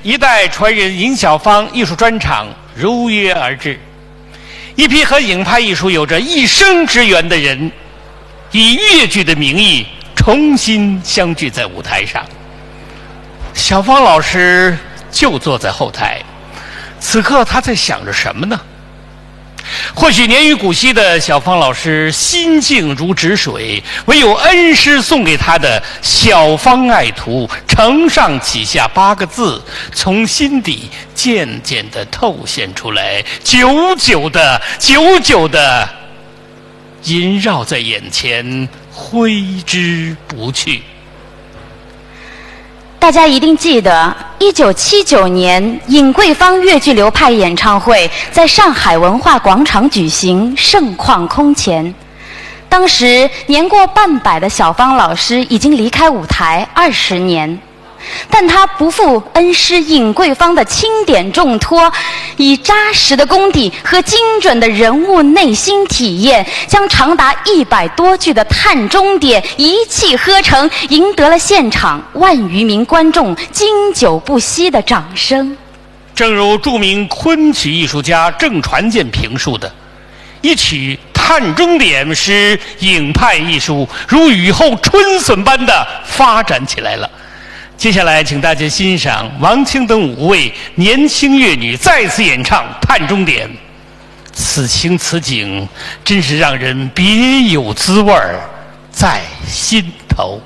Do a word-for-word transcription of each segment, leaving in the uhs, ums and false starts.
一代传人尹小芳艺术专场如约而至。一批和尹派艺术有着一生之缘的人，以越剧的名义重新相聚在舞台上。小芳老师就坐在后台，此刻她在想着什么呢？或许年逾古稀的小芳老师心静如止水，唯有恩师送给她的“小芳爱徒”，承上启下八个字，从心底渐渐地透现出来，久久地、久久地萦绕在眼前，挥之不去。大家一定记得，一九七九年尹桂芳越剧流派演唱会在上海文化广场举行，盛况空前。当时年过半百的小芳老师已经离开舞台二十年，但她不负恩师尹桂芳的钦点重托，以扎实的功底和精准的人物内心体验，将长达一百多句的《探终点》一气呵成，赢得了现场万余名观众经久不息的掌声。正如著名昆曲艺术家郑传健评述的：“一曲《探终点》，使尹派艺术如雨后春笋般的发展起来了。”接下来，请大家欣赏王清等五位年轻越女再次演唱《探终点》。此情此景，真是让人别有滋味儿在心头。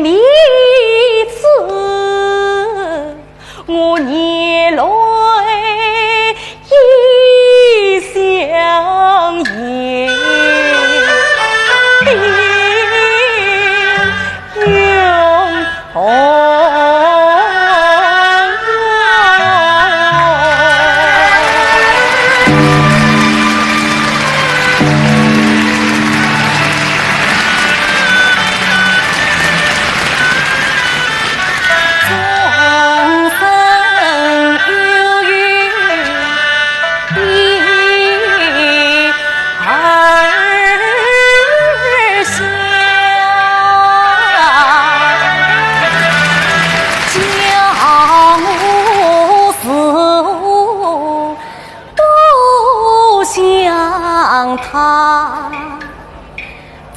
你知我眼泪已像眼冰。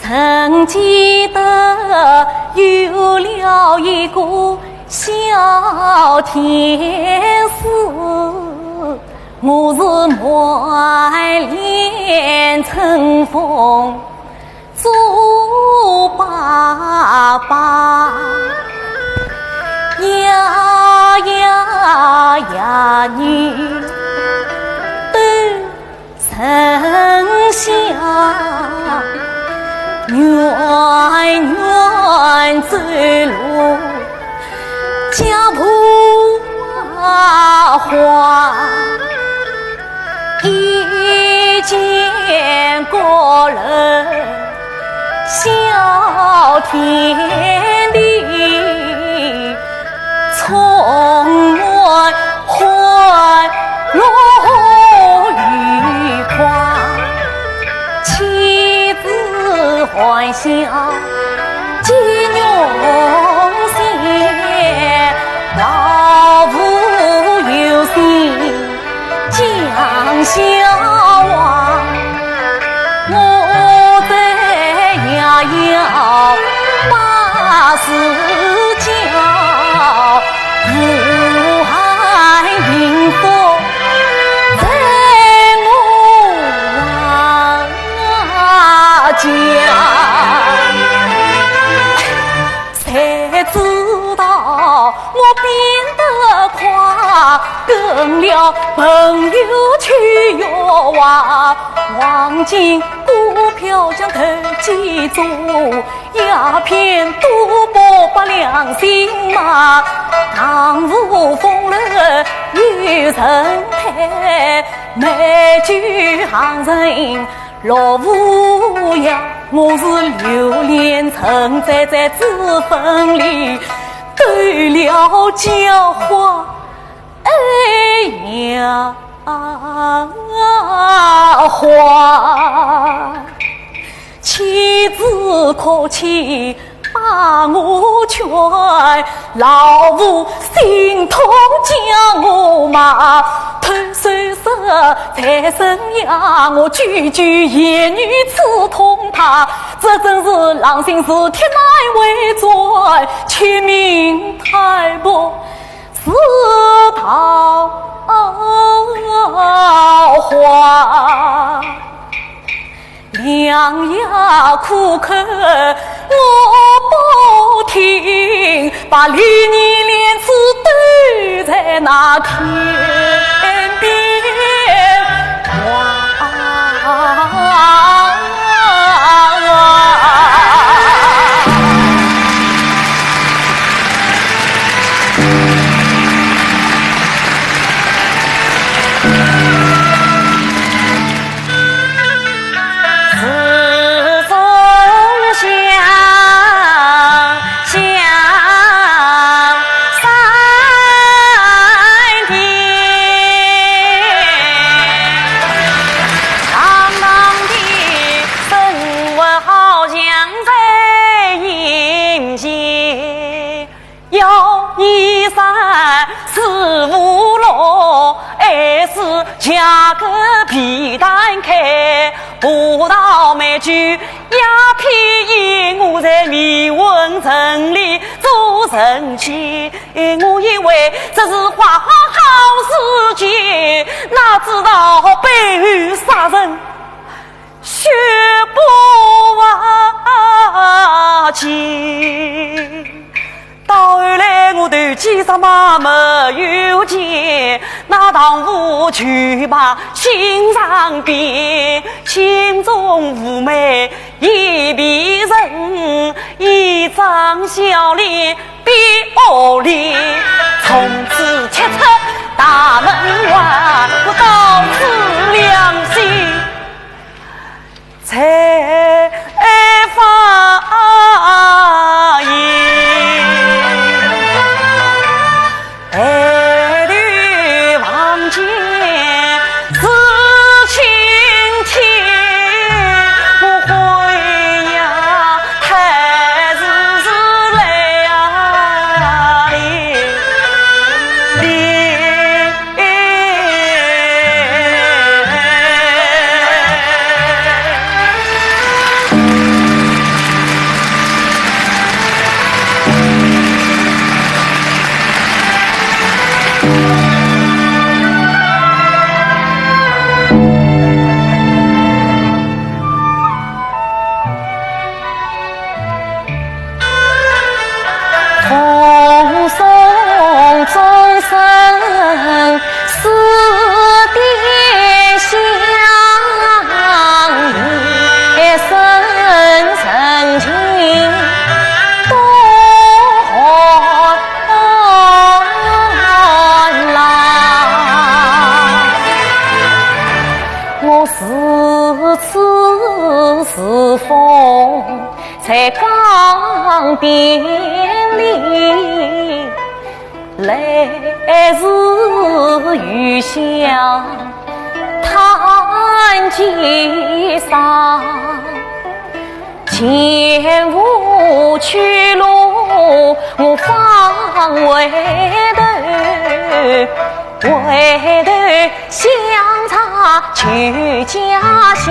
曾记得有了一个小天使，我是满脸春风做爸爸，爷爷爷娘都 城下远远走路，脚步啊花，一见高楼小天地。 充满欢乐愉快，妻子还乡寄用心，老父有心 讲笑话，我这也要把事情武汉民福在我家。 谁知道我变得快，跟了朋友去游玩。黄金股票像投机做，鸦片赌博把良心卖。当无风流有人陪，美酒行人 老父呀，我是流连城寨，在子坟里丢了家花，哎呀花，妻子可气 把我劝，老父心痛将我骂，偷首饰在身呀，我句句言语刺痛他，这真是狼心似铁难为转，欺民太薄是桃花。 良药苦口我不听，把李二脸子对在那天边望。啊，姐，到后来我头几日嘛没有见，那唐舞就把心肠变，心中妩媚一别人，一张笑脸变恶脸，从此踢出大门外，我刀子良心 才发现，抬头望见是青天，我悔呀，太迟迟来啊哩。 我如此侍奉 在江边里，来时又想叹几声。前无去路，我方回头，回头 想着旧家乡，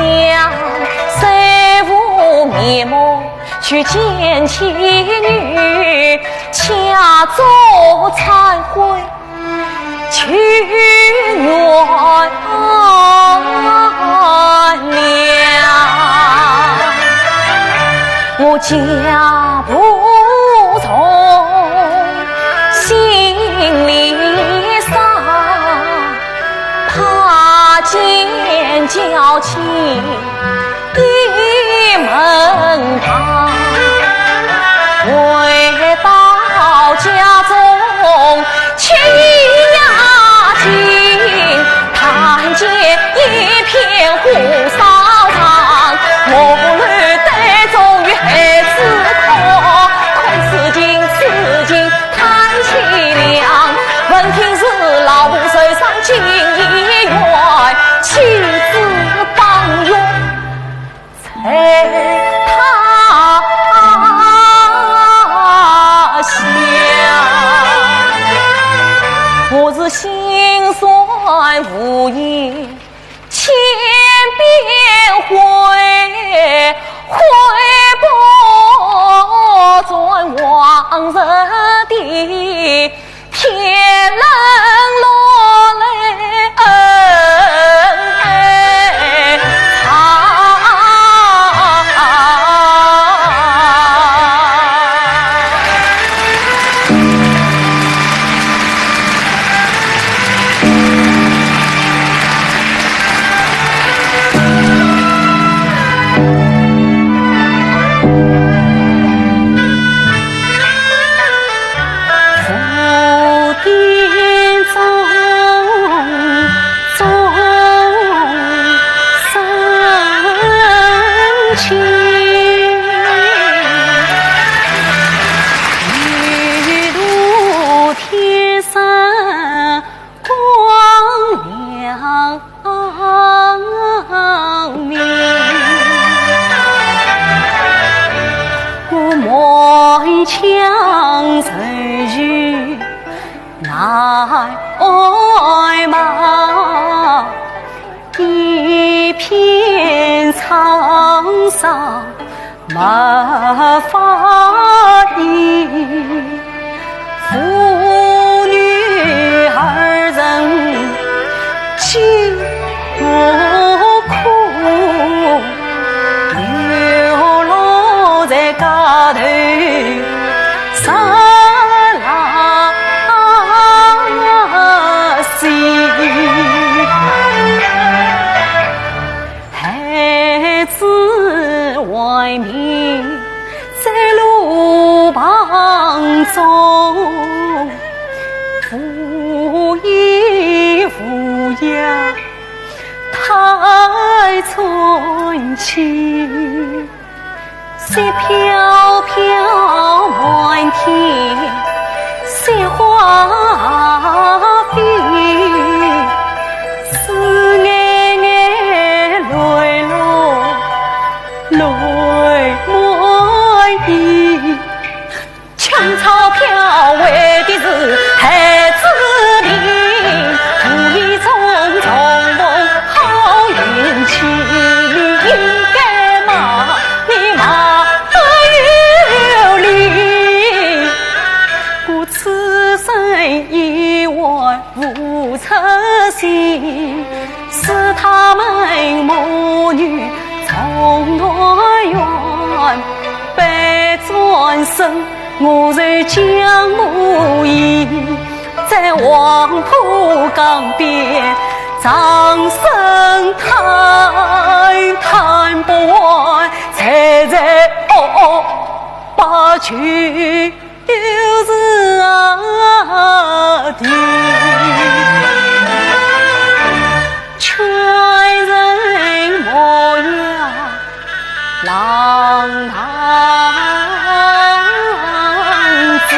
虽无面目去见妻女，且作惭愧，求原谅。我家不从，心里伤。 怕见娇妻的门旁，回到家中去呀，竟看见一片火烧场，我来对中与孩子哭，哭此情此情 叹凄凉。闻听是老母受伤进医院，妻子抱月在榻下。我是心酸无言 千遍悔，悔不转往日的天冷落泪恩爱长。无依无靠太寸气，雪飘飘满天雪花飞，思眼眼泪落泪满衣。 抢钞票为的是孩子命，无意中重逢好运气，应该骂你骂得有理。我此生意外无出息，是他们母女重团圆，被转身 我在江湖里，在黄浦江边，长生叹，叹不完，才在哦哦把酒是啊的。全人模样 浪荡子，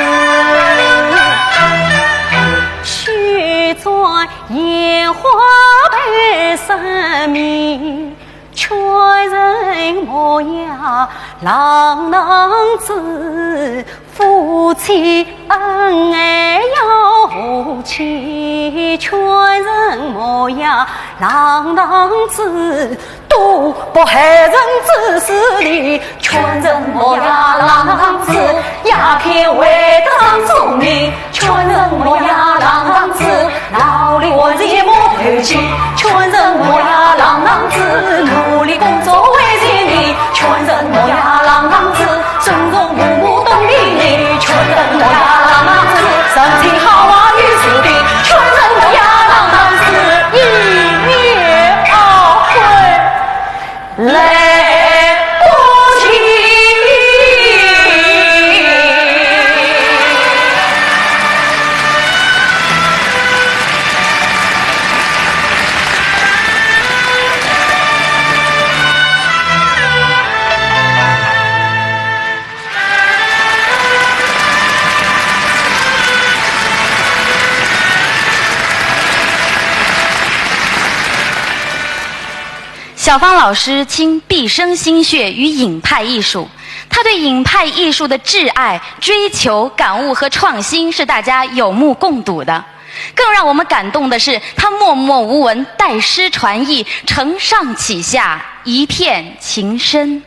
许转烟花配神明，全人模样，浪荡子，夫妻恩爱要和气，全人模样，浪荡子， 赌博害人之事的，全人模样浪荡子，鸦片会得上聪明，全人模样浪荡子，脑里还是一摸头去，全人模样浪荡子，努力工作为人民，全人模样浪荡子， 尊重父母懂礼仪，全人模样浪荡子，人情好话有实底，全人模样浪荡子，一年二回来不及。 小芳老师倾毕生心血于影派艺术，她对影派艺术的挚爱、追求、感悟和创新是大家有目共睹的。更让我们感动的是，她默默无闻，代诗传艺，承上启下，一片情深。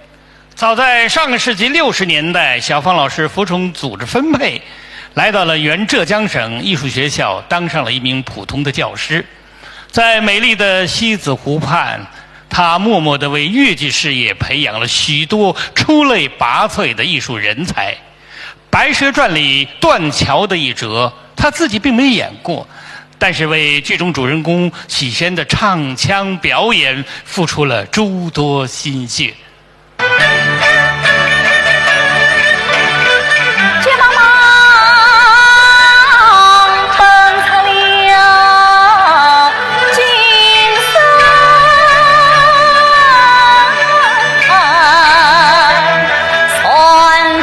早在上个世纪六十年代，小芳老师服从组织分配，来到了原浙江省艺术学校，当上了一名普通的教师。在美丽的西子湖畔，她默默地为越剧事业培养了许多出类拔萃的艺术人才。《白蛇传》里断桥的一折，她自己并没演过，但是为剧中主人公许仙的唱腔表演付出了诸多心血。 急忙奔出了金山船堂。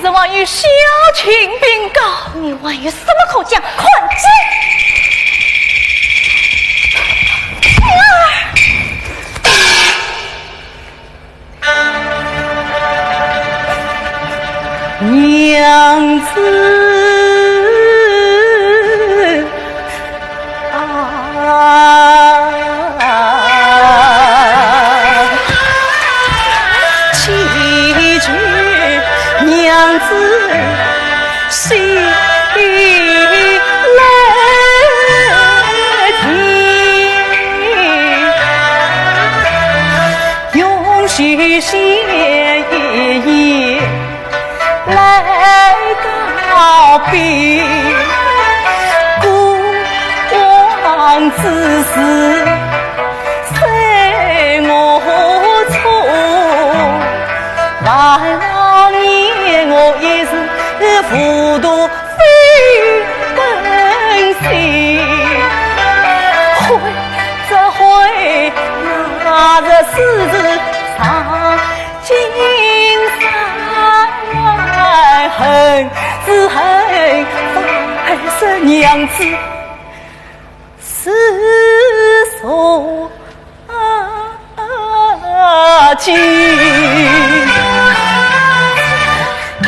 是还有小青禀告。你还有什么可讲？快讲！娘子啊，祈求娘子 心来听，用许仙一言来告别。过往之事，随我错，万望念我一时糊涂 非本心，悔则悔，那日思是伤尽伤，恨是恨，反是娘子是所 情。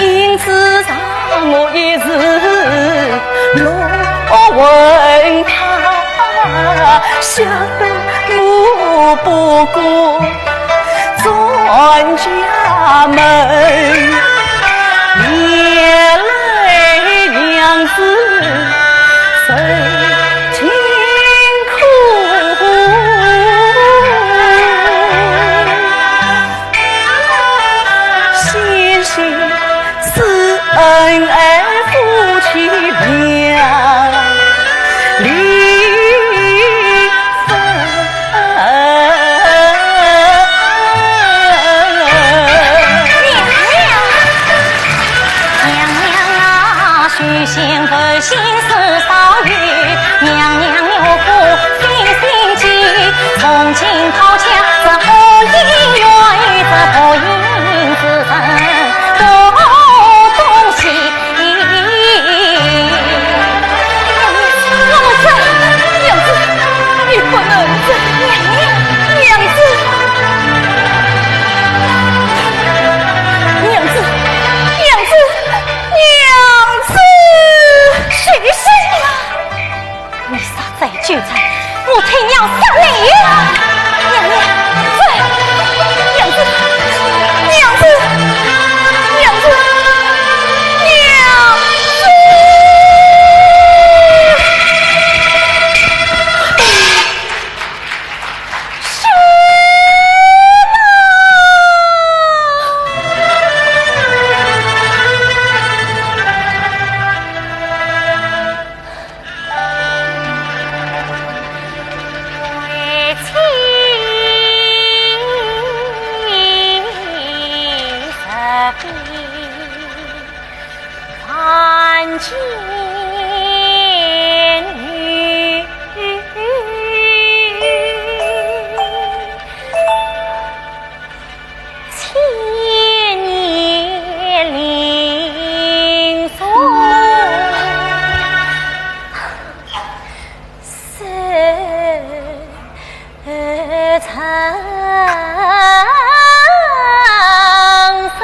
因此让我一时落魂汤，吓得我不敢转家门。原来娘子 受尽苦，心心思恩爱夫妻两离分。 娘娘啊，许仙负心似少爷，娘娘有苦心心急，从今讨家这何因缘，这何因此生多东西。 娘子，娘子，你不能走。娘子，娘子，娘子，娘子，许仙啊！你啥 再纠缠，我替娘杀你！娘娘，走！娘子，娘子，娘子，娘子！是吗？ 千年林中是长生。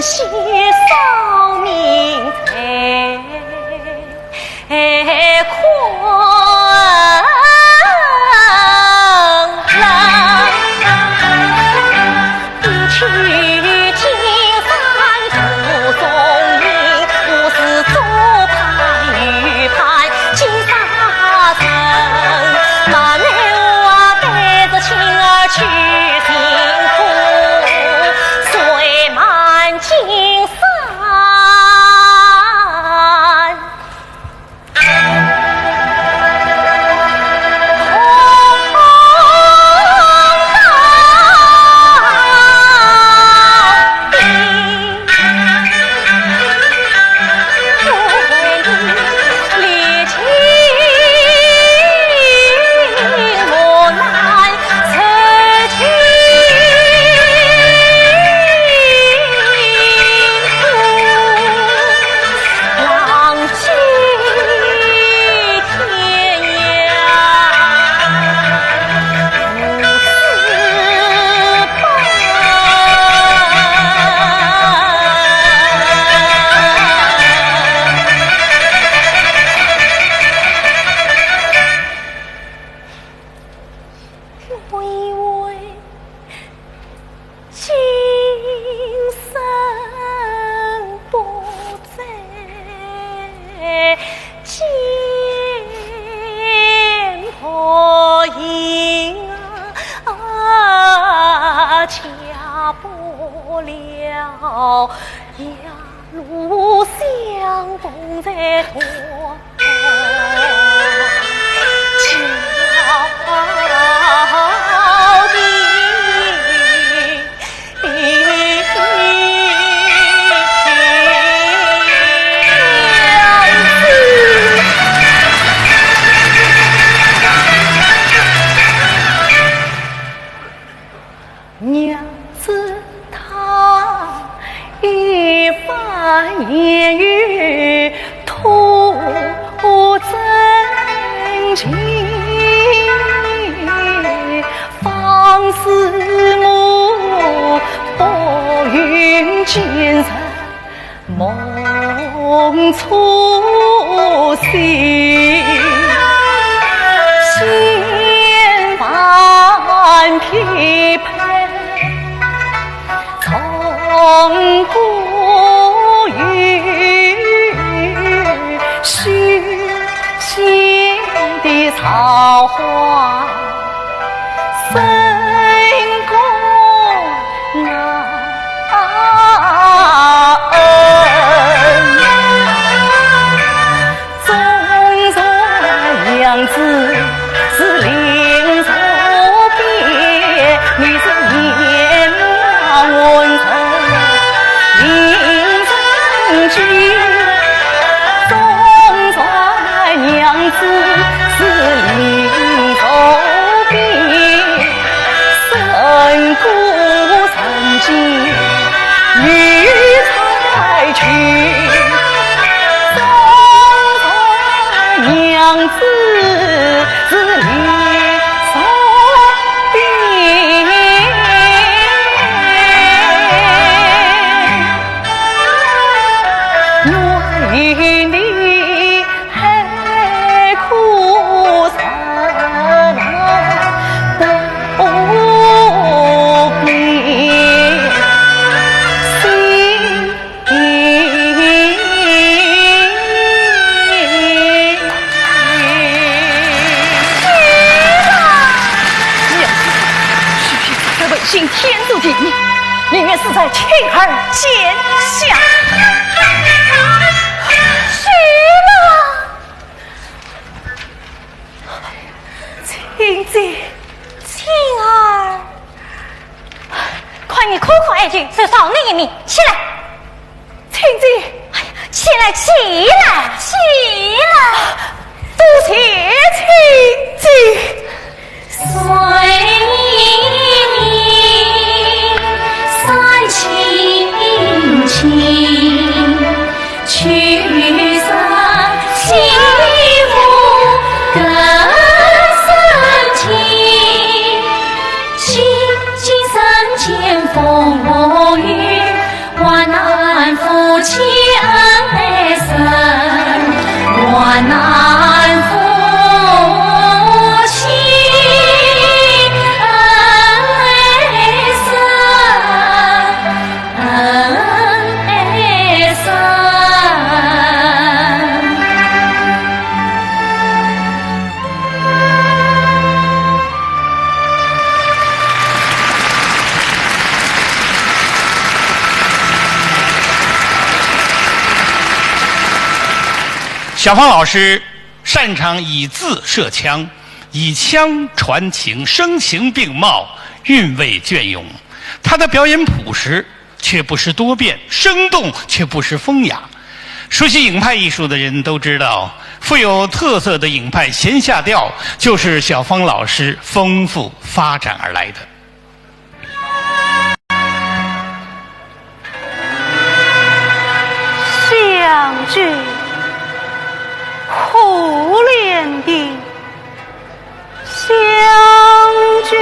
先少命在狂浪。一曲金山途中人，我是左盼右盼金沙人。慢来我带着青儿去寻夫，谁瞒金山。我以为今生不再见红颜啊，嫁不了呀，路相逢在途。 娘子她一番言语吐真情，方使我浮云间人 梦初醒，千万匹配从不语，许仙的桃花 深宫啊，纵然娘子是临潼边，你是鄢阳文人临潼居。 纵然娘子是临潼边，深宫人间女才群。纵然娘子是临潼边， 愿与你海枯石烂，不变心。娘子，许仙这次问信天诛地灭， 宁愿死在青儿剑下。是吗？青姐。青儿。看你苦苦哀求，只饶你一命，起来。青姐。哎呀，起来，起来，起来。多谢青姐。小芳老师擅长以字射腔，以腔传情，声情并茂，韵味隽永。她的表演朴实，却不失多变，生动，却不失风雅。熟悉影派艺术的人都知道，富有特色的影派弦下调就是小芳老师丰富发展而来的。相聚，苦恋的相聚。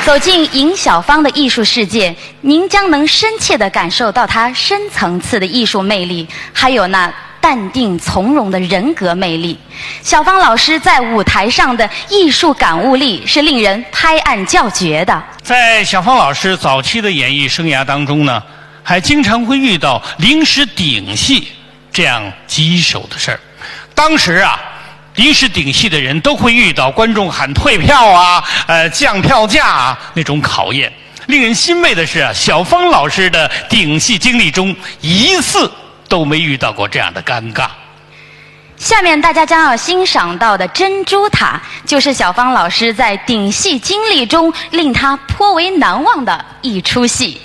走进尹小芳的艺术世界，您将能深切地感受到她深层次的艺术魅力，还有那淡定从容的人格魅力。小芳老师在舞台上的艺术感悟力是令人拍案叫绝的。在小芳老师早期的演艺生涯当中呢，还经常会遇到临时顶戏这样棘手的事儿。当时啊，临时顶戏的人都会遇到观众喊退票啊、呃，降票价啊那种考验。令人欣慰的是啊，小芳老师的顶戏经历中一次都没遇到过这样的尴尬。下面大家将要欣赏到的《珍珠塔》，就是小芳老师在顶戏经历中令她颇为难忘的一出戏。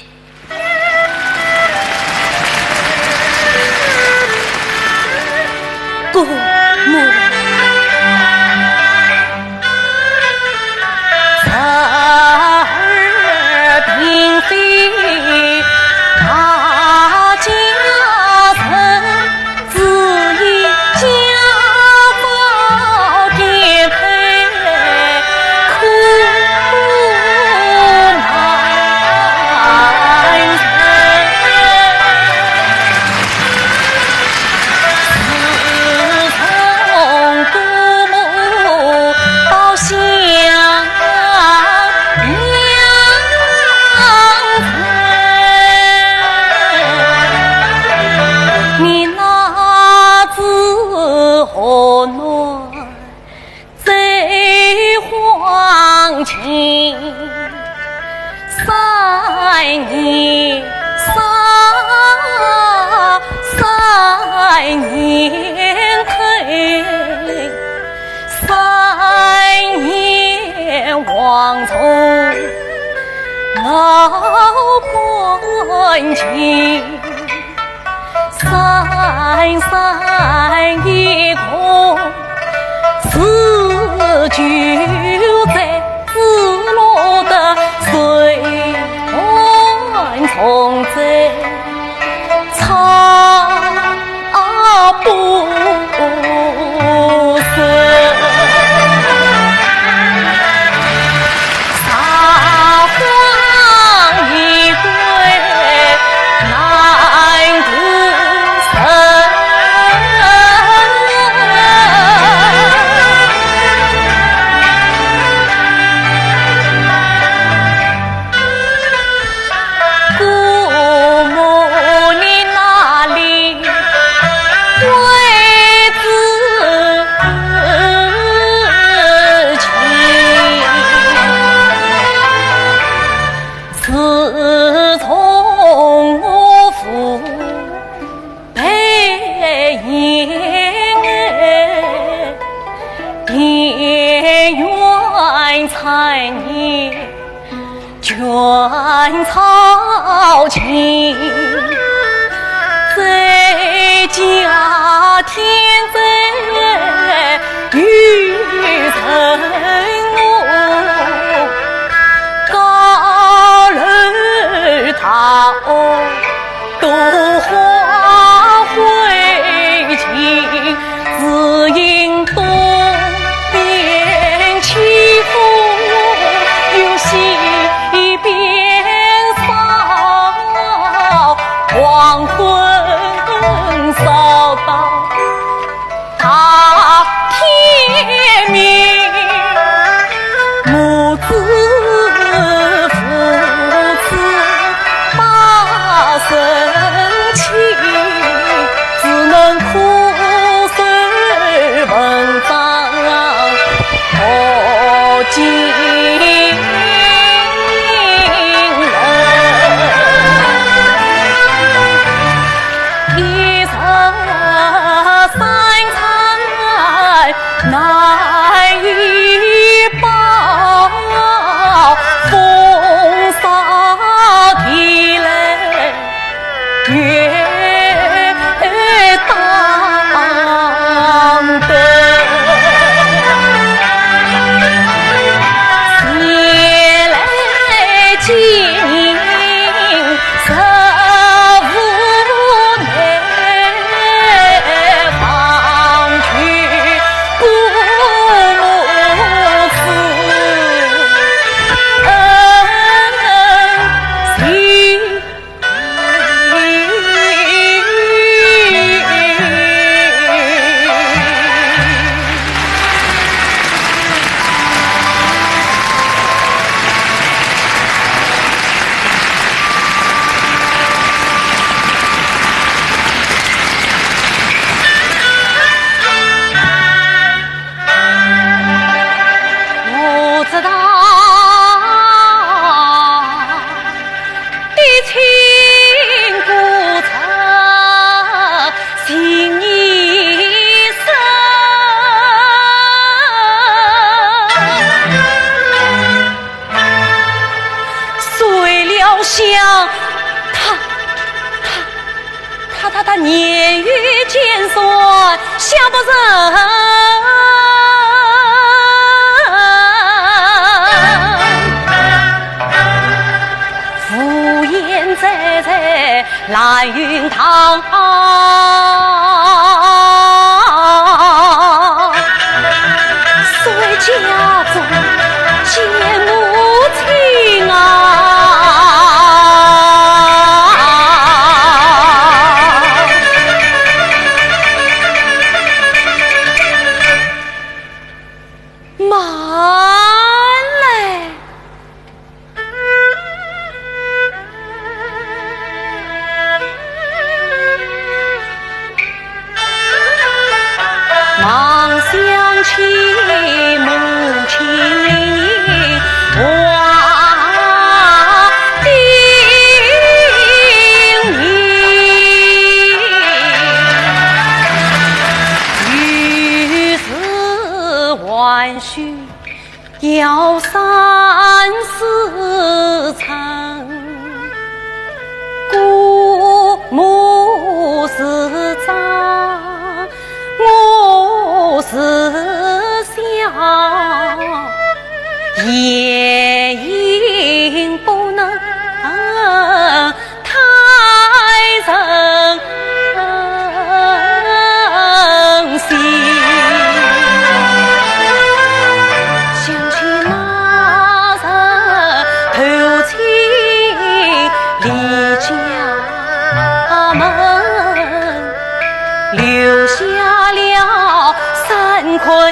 官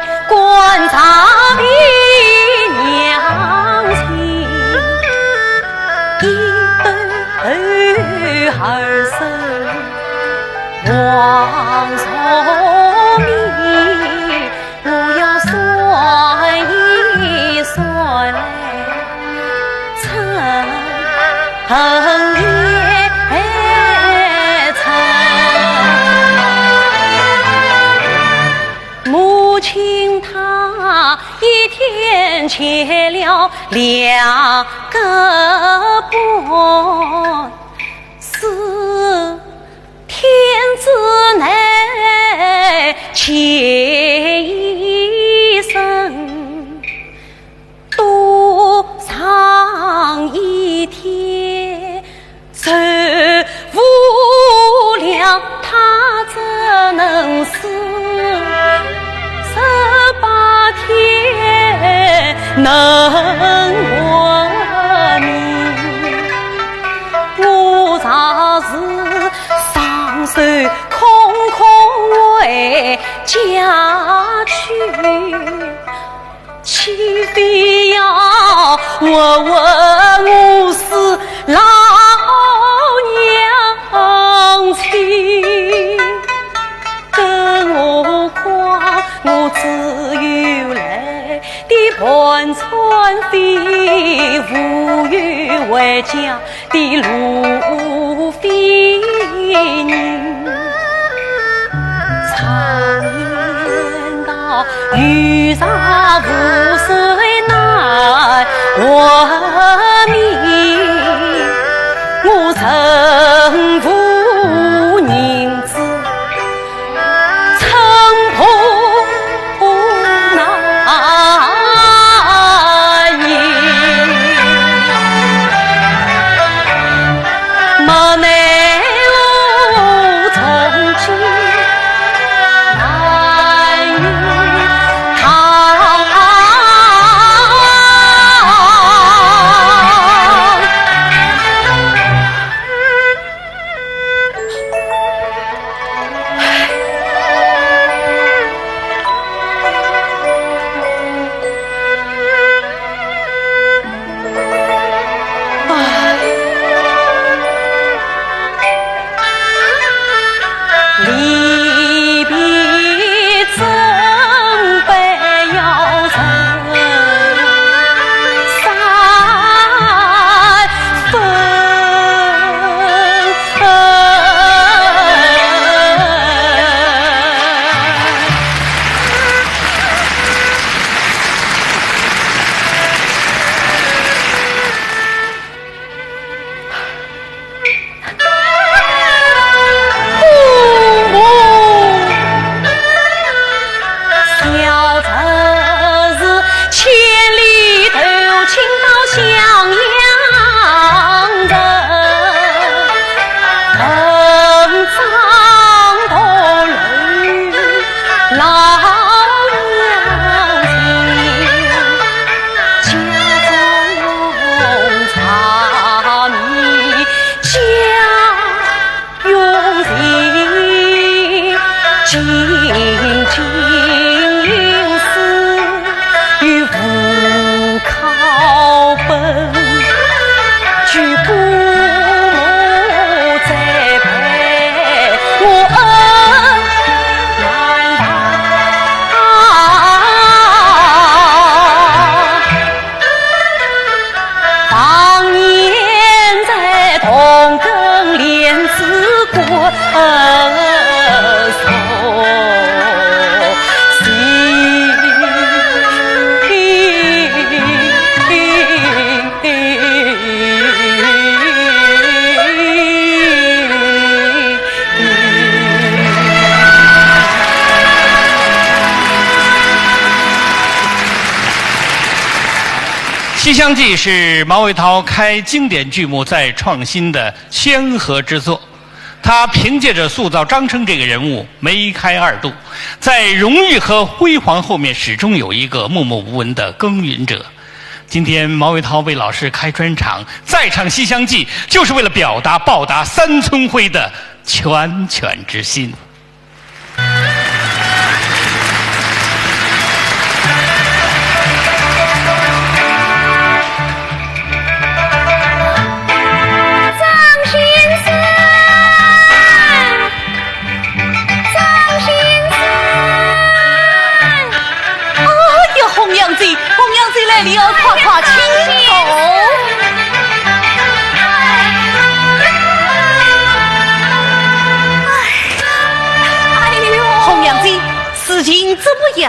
照比娘亲，一斗头二升黄铜米，我要算一算来，称也称。 母亲她一天切了两个半，四天之内切一升。 多上一天，受无聊，她怎能死？十八天能活命，我若是双手空空回家去， 岂非要活活饿死老娘亲？更何况我只有来的盘缠费，无有回家 的路费银。常言道，有茶无水难活命，我身无银子， 寸步难行。《西厢记》是毛维涛开经典剧目再创新的先河之作。他凭借着塑造张生这个人物梅开二度，在荣誉和辉煌后面始终有一个默默无闻的耕耘者。今天毛维涛为老师开专场，再唱《西厢记》，就是为了表达报答三春晖的拳拳之心。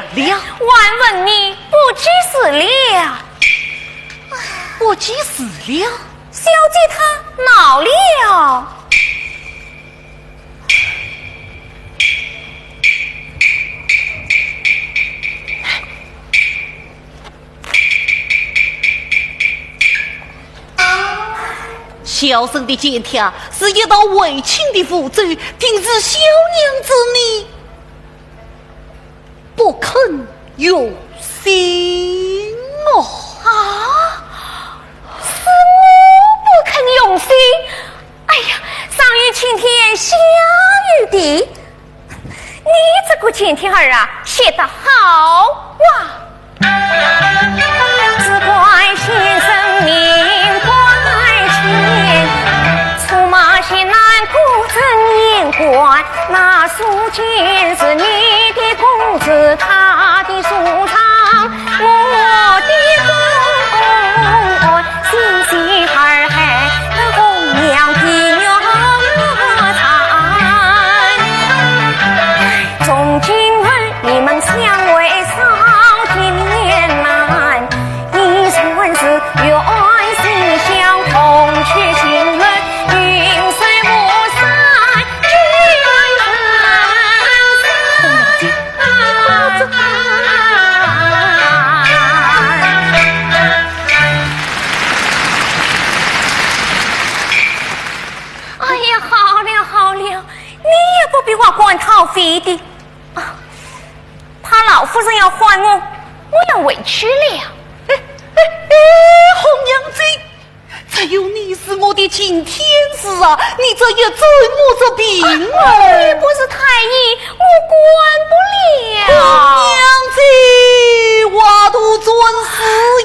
了？还问你不及时了。不及时了？小姐她恼了。小生的前帖是一道回亲的符咒，定是小娘子你不肯用心哦。啊，是我不肯用心？哎呀，上有青天，下有地，你这个前帖儿啊，写得好啊！只怪先生命关天，出马前难过正言官，那书简是你的公子，他的书状我的公案， 心系二海的红娘的玉簪。从今后你们相会少见面难，你算是愿心相同，却情愿云水不散，君难散。 哎呀，好了好了，你也不必挖官讨匪的。啊，怕老夫人要唤我，我要回去了。哎，哎，哎，红娘子，只有你是我的青天使啊，你这一走我这病啊。啊，我又不是太医，我管不了。红娘子，话都转世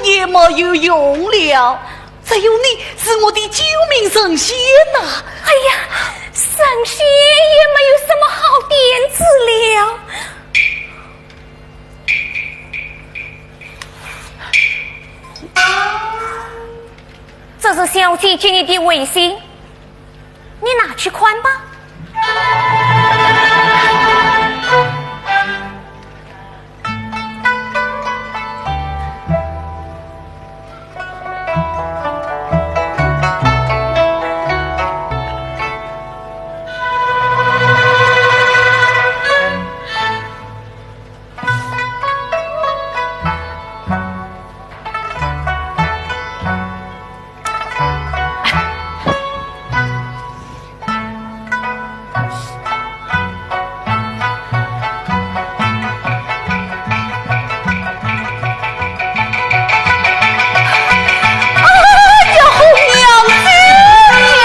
也没有用了。 只有你是我的救命神仙呐。哎呀，神仙也没有什么好点子了。这是小姐给你的回信，你拿去看吧。 哎呀，红娘子呀！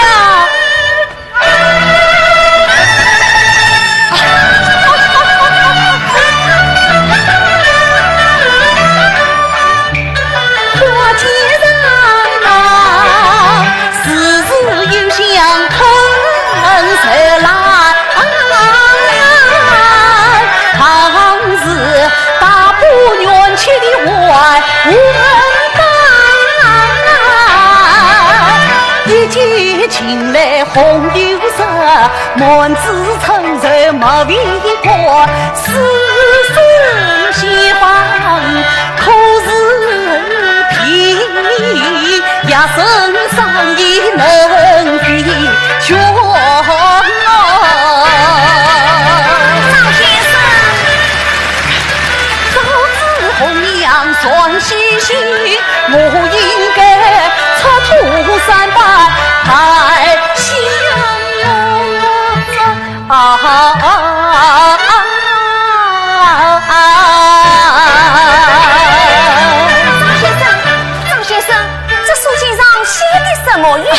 张先生。 张先生，张先生，这书信上写的什么呀？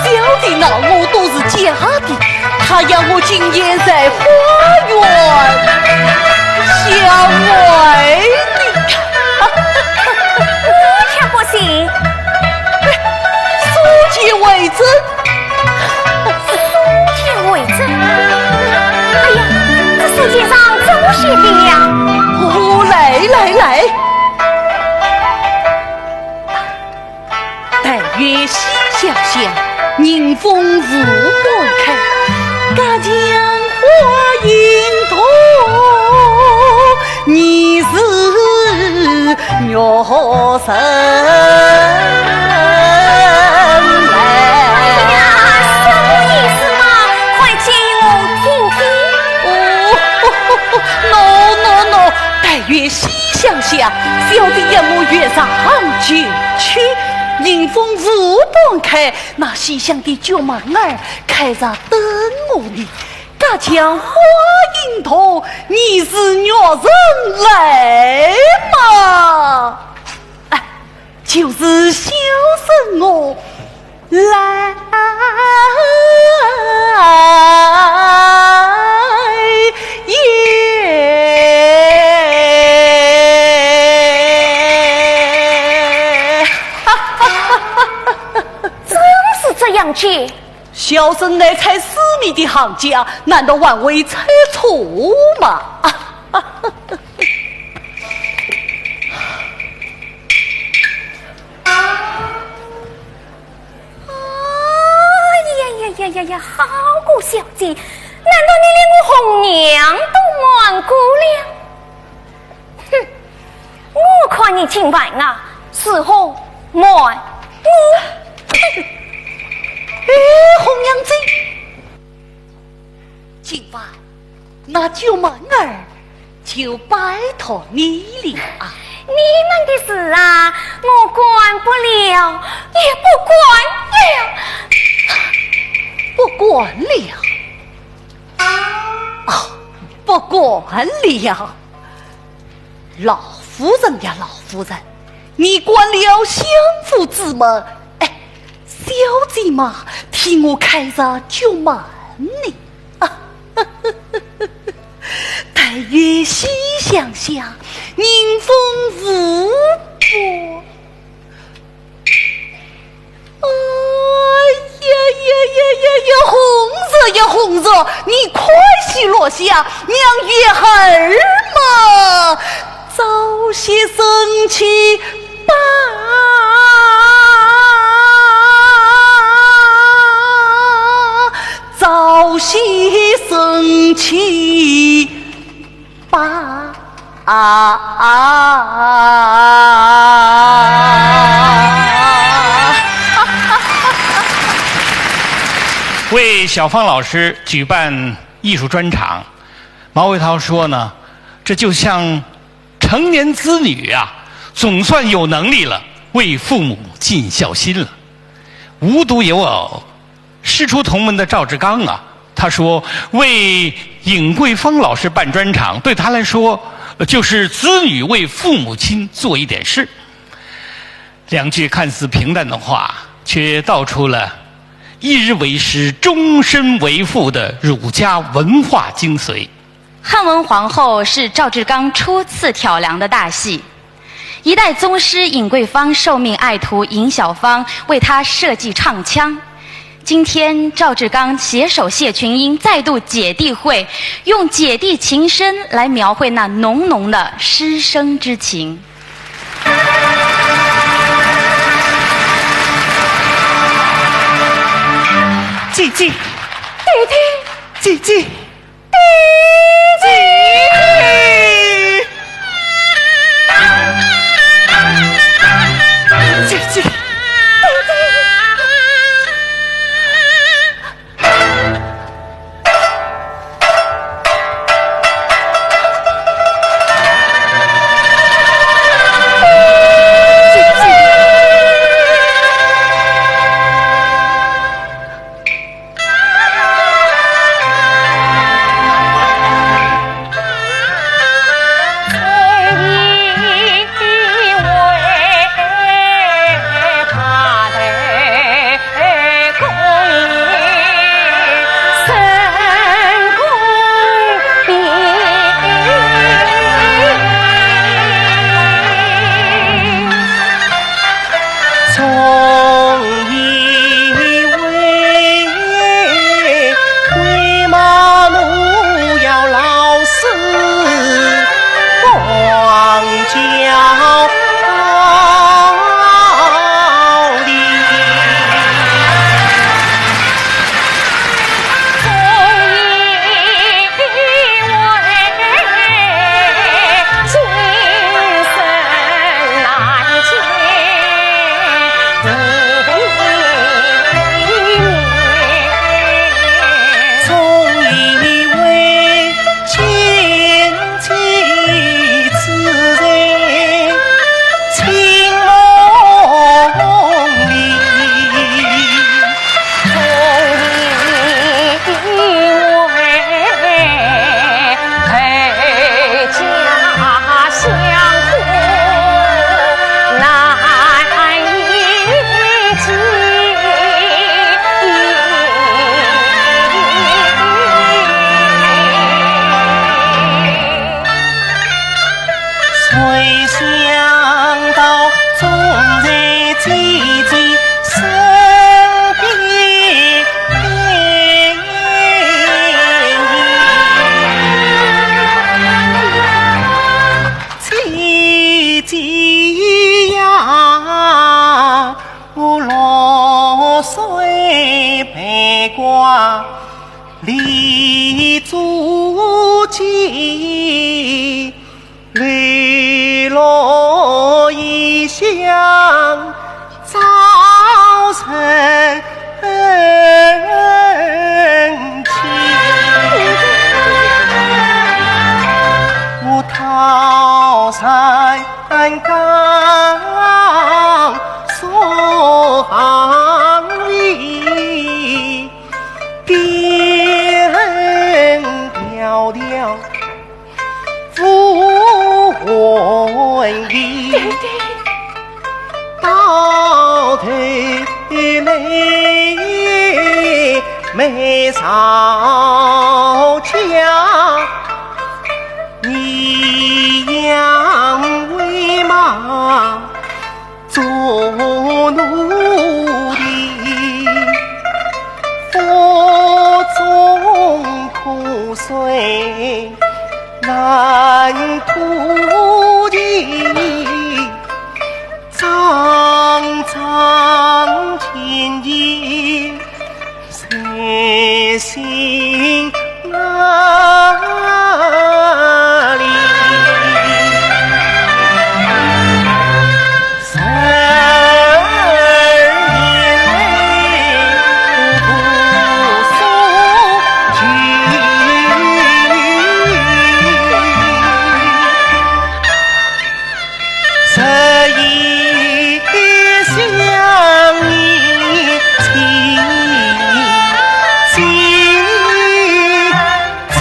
小姐恼我都是假的，她要我今夜在花园相会的。我可不信。书接为证。书接为证？哎呀，这书信上怎么写的呀？哦，来来来。 但愿西厢下，迎风拂半开，隔墙花影动。哎呀，什么意思嘛？快讲我听听。哦，喏，喏，喏，待月西厢下，小姐要我月上九曲，迎风舞半开，那西厢的角门儿开着等我呢。 隔墙花影动，疑是玉人来嘛。哎，就是小生我来也。真是这样的。 小生来猜诗谜的行家，难道还会猜错吗？哎呀呀呀呀呀，好个小姐，难道你连我红娘都瞒过了？ 哼，我看你今晚啊，是何瞒我？哎，红娘子，今晚那角门儿就拜托你了啊。你们的事啊，我管不了，也不管了。不管了？啊，不管了。 老夫人呀，老夫人，你关了相府之门，哎，小姐嘛，替我开着角门呢。啊，待月西厢下，迎风舞步。 哎呀呀呀呀呀，红日呀红日，你快些落下，让月儿嘛早些升起吧，早些升起。 吧。啊啊啊！为小芳老师举办艺术专场，毛伟涛说呢，这就像成年子女啊，总算有能力了，为父母尽孝心了。无独有偶， 师出同门的赵志刚啊，他说为尹桂芳老师办专场，对他来说，呃就是子女为父母亲做一点事。两句看似平淡的话，却道出了“一日为师，终身为父”的儒家文化精髓。汉文皇后是赵志刚初次挑梁的大戏。 一代宗师尹桂芳受命爱徒尹小芳为她设计唱腔。今天赵志刚携手谢群英再度姐弟会，用姐弟情深来描绘那浓浓的师生之情。姐姐，弟弟，姐姐。挂立足迹，泪落异乡遭人欺。我桃山 山岗霜里，边迢迢无魂影。到头来，梅少家，你养为马 做奴隶，腹中苦水难吐尽，桩桩件件 在心啊里。十二年来，我不说情。 十一想你，情，情，情。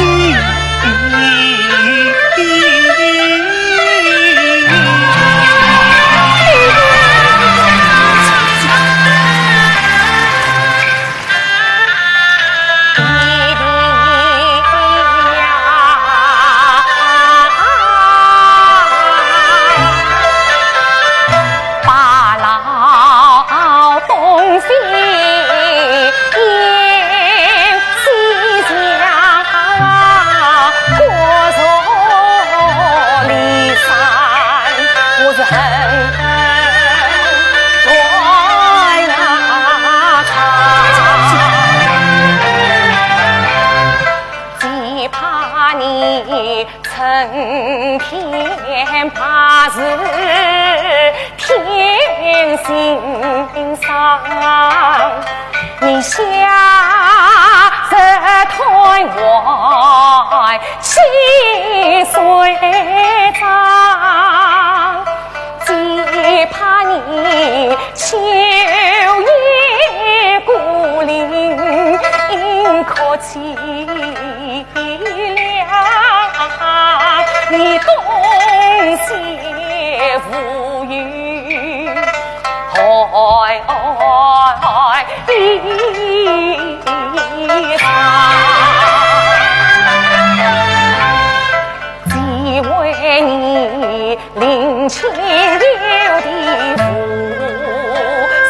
只怕你成天把事添心伤，你夏日贪玩，秋水涨。 只怕你秋夜孤零哭凄凉，你冬雪无雨害衣裳。 只为你临清幽的无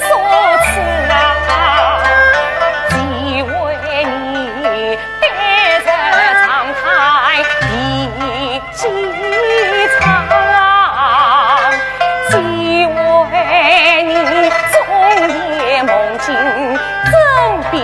所处啊，只为你悲入长叹的凄怆，只为你终夜梦境枕边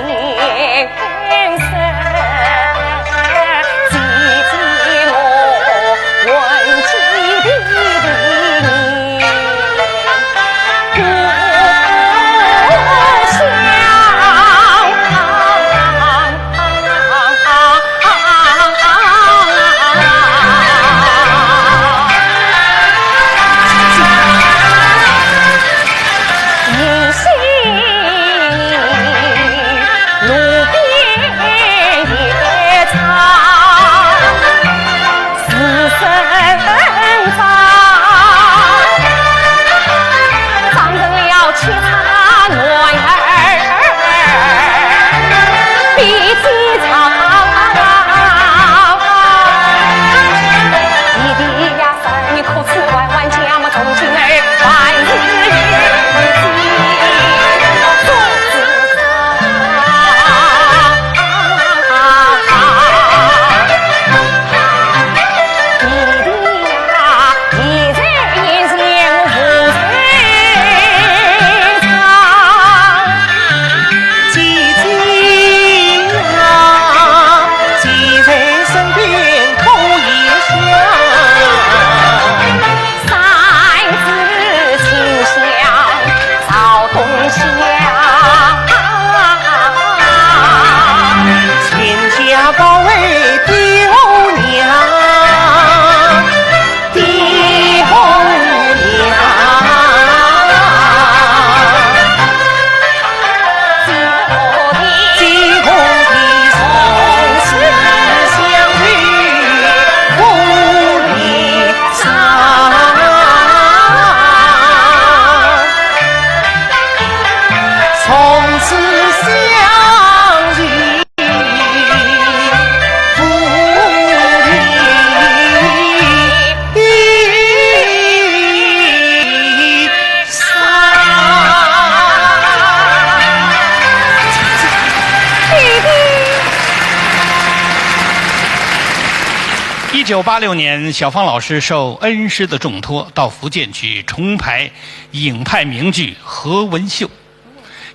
一九八六年，小芳老师受恩师的重托，到福建去重排尹派名剧《何文秀》。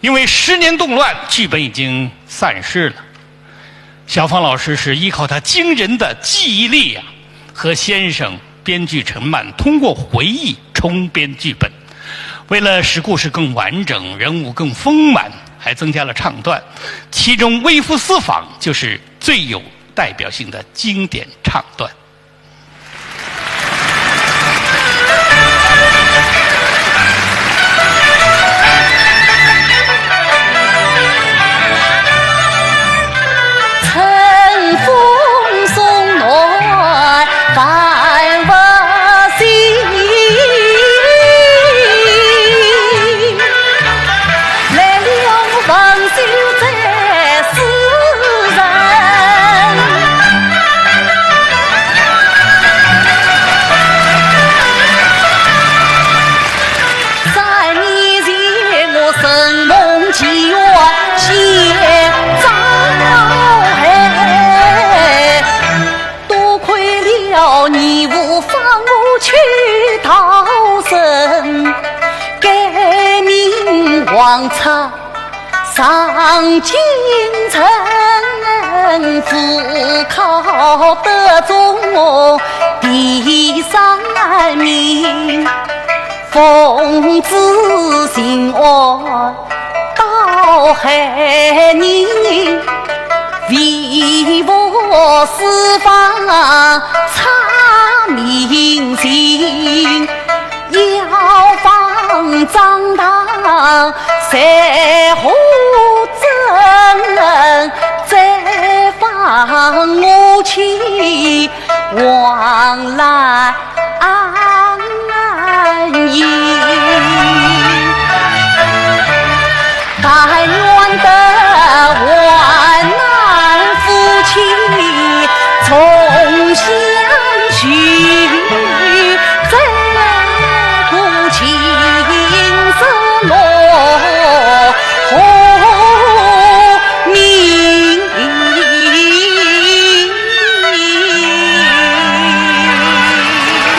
因为十年动乱，剧本已经散失了。小芳老师是依靠她惊人的记忆力啊，和先生编剧陈曼通过回忆重编剧本。为了使故事更完整，人物更丰满，还增加了唱段，其中《微服私访》就是最有代表性的经典唱段。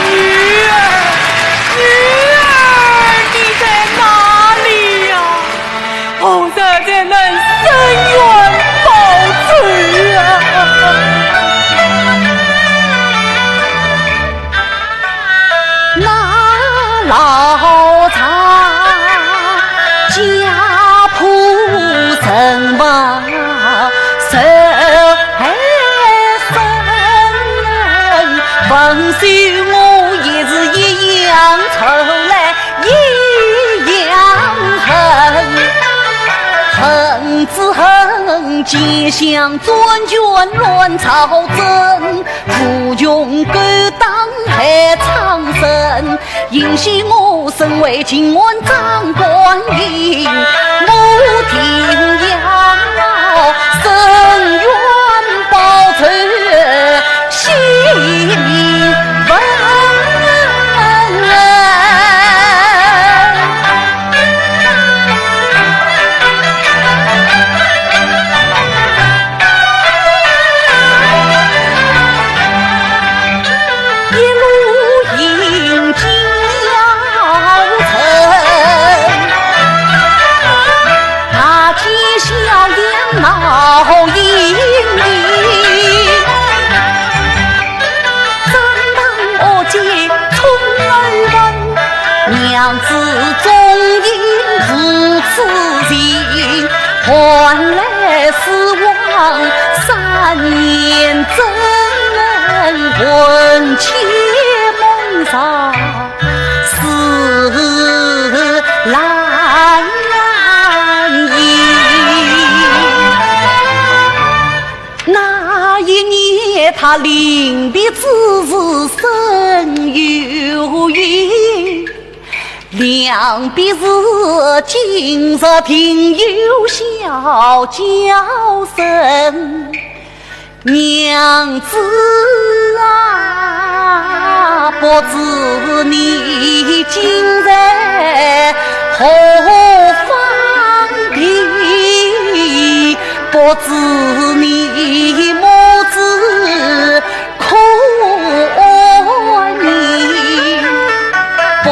女儿，女儿，你在哪里呀？ 我在这能伸冤报仇啊！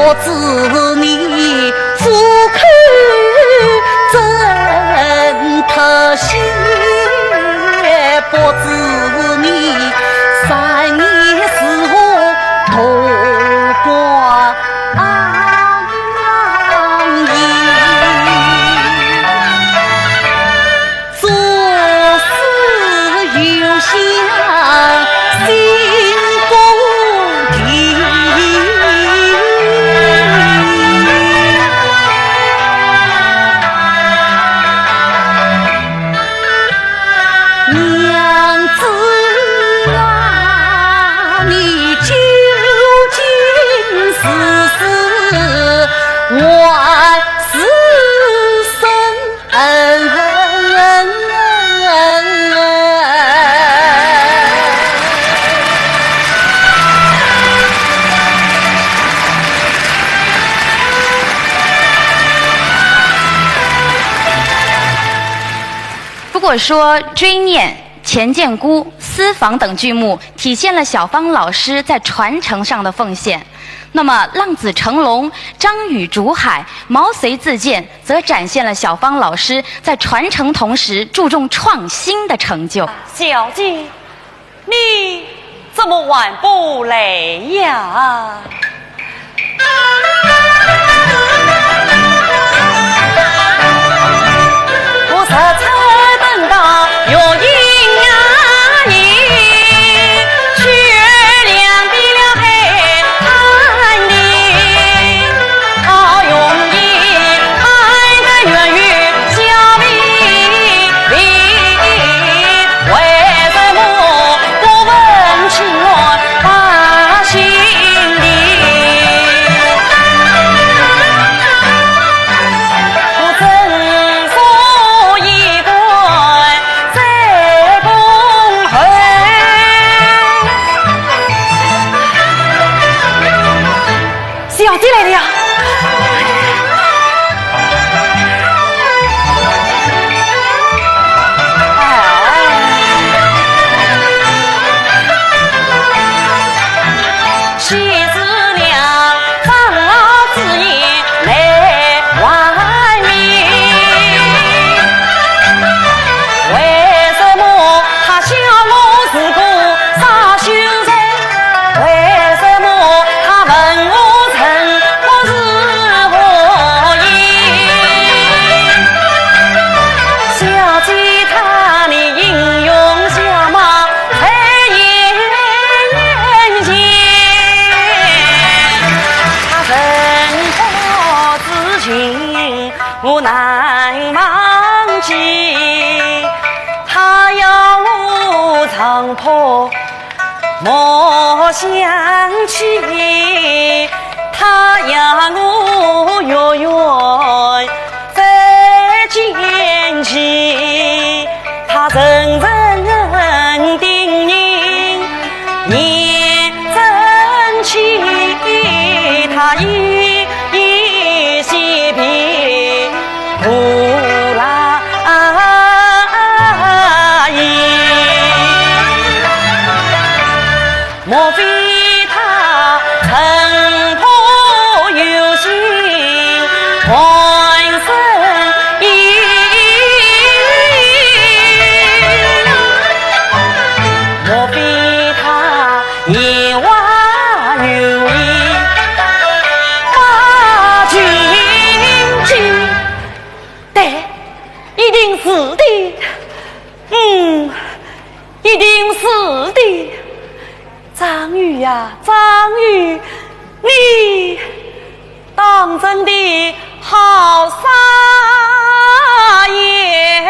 不知你苦口怎特写，不知你善言如何度光阴。做事有想心不定。 娘子啊，你究竟是死还是生？不过说《追念》《钱建孤》《私访》等剧目体现了小芳老师在传承上的奉献，那么《浪子成龙》《张雨竹海》《毛遂自荐》则展现了小芳老师在传承同时注重创新的成就。小姐，你怎么还不来呀？ 小姐来了。哎。 对，一定是的。嗯，一定是的。张宇呀，张宇，你当真的好傻眼。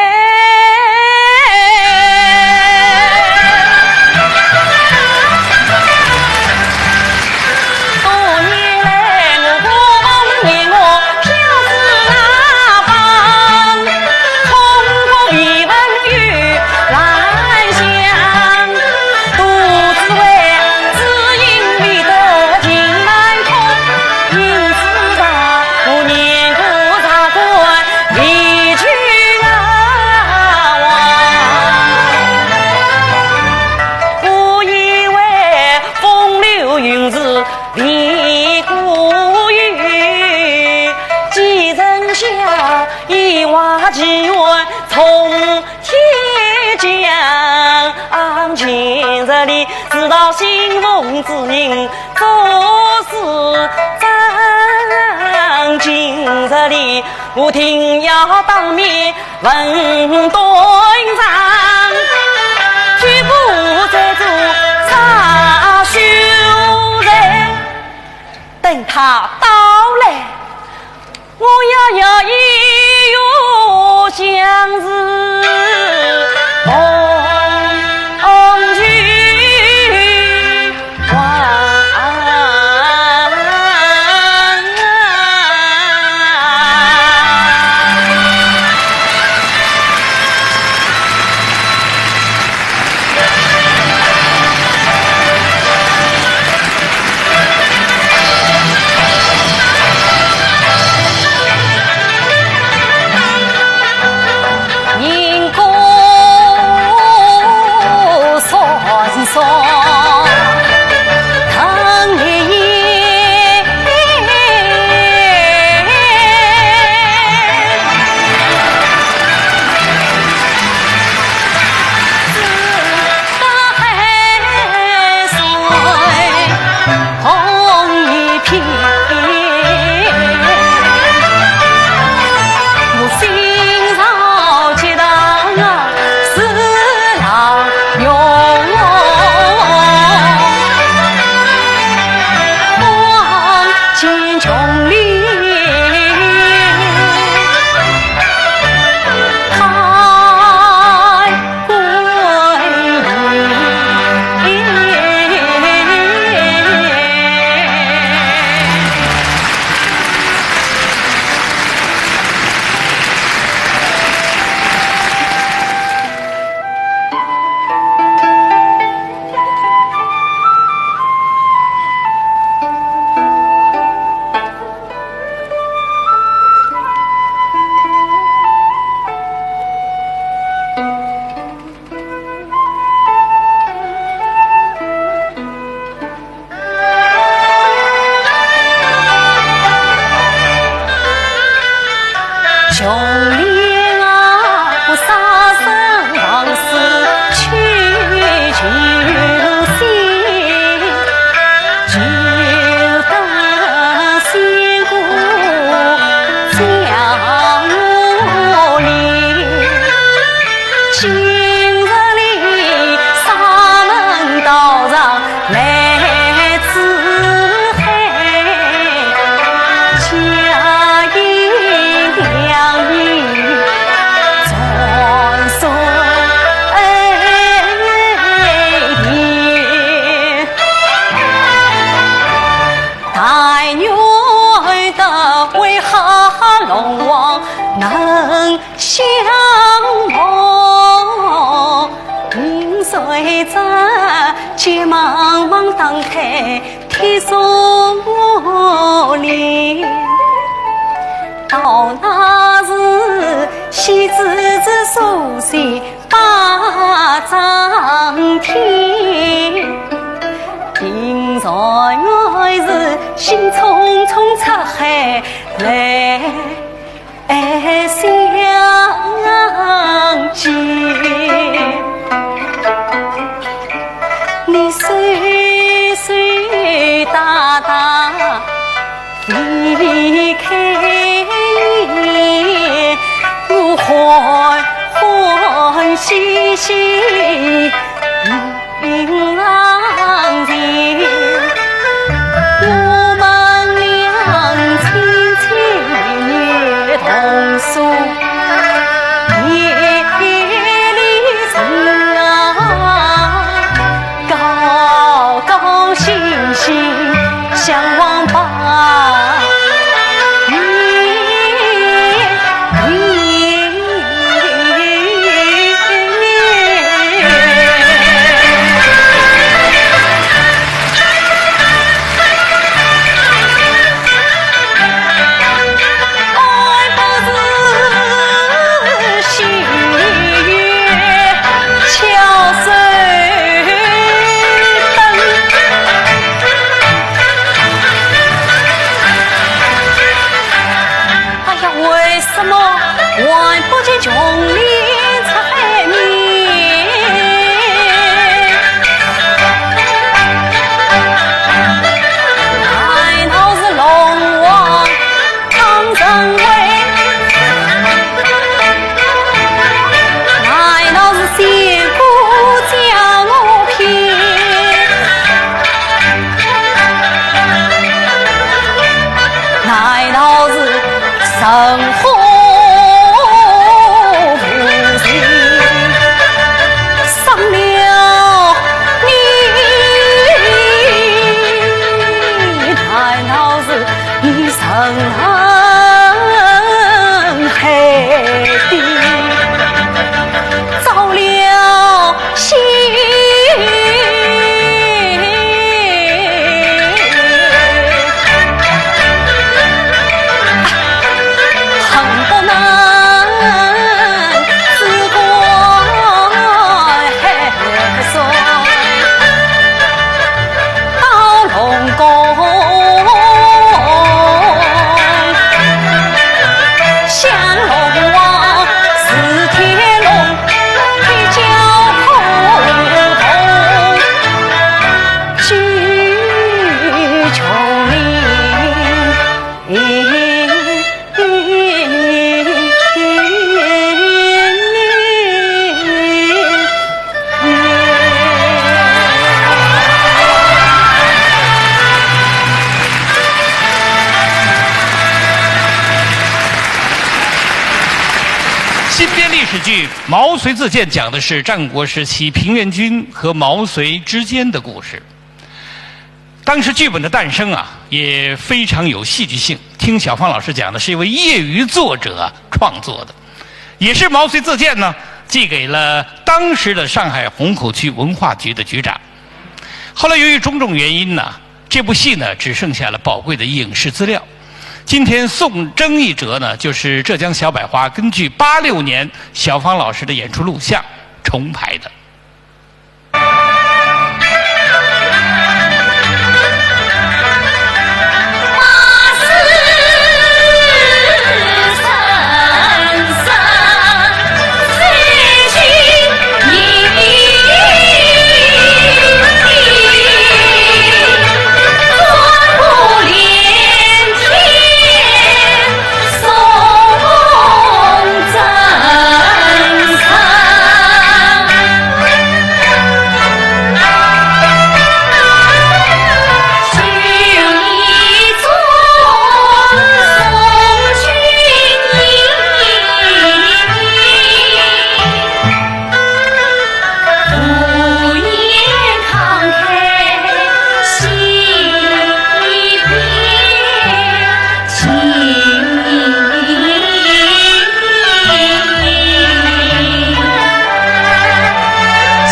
今日里知道新凤之人做事真。今日里我定要当面问端详，绝不再做杀手人。等他到来， 我要有一语相思红曲还。这剧《毛遂自荐》讲的是战国时期平原君和毛遂之间的故事。当时剧本的诞生啊，也非常有戏剧性。听小方老师讲的，是一位业余作者创作的，也是毛遂自荐呢，寄给了当时的上海虹口区文化局的局长。后来由于种种原因呢，这部戏呢只剩下了宝贵的影视资料。今天送赠一折呢，就是浙江小百花根据八六年小方老师的演出录像重排的。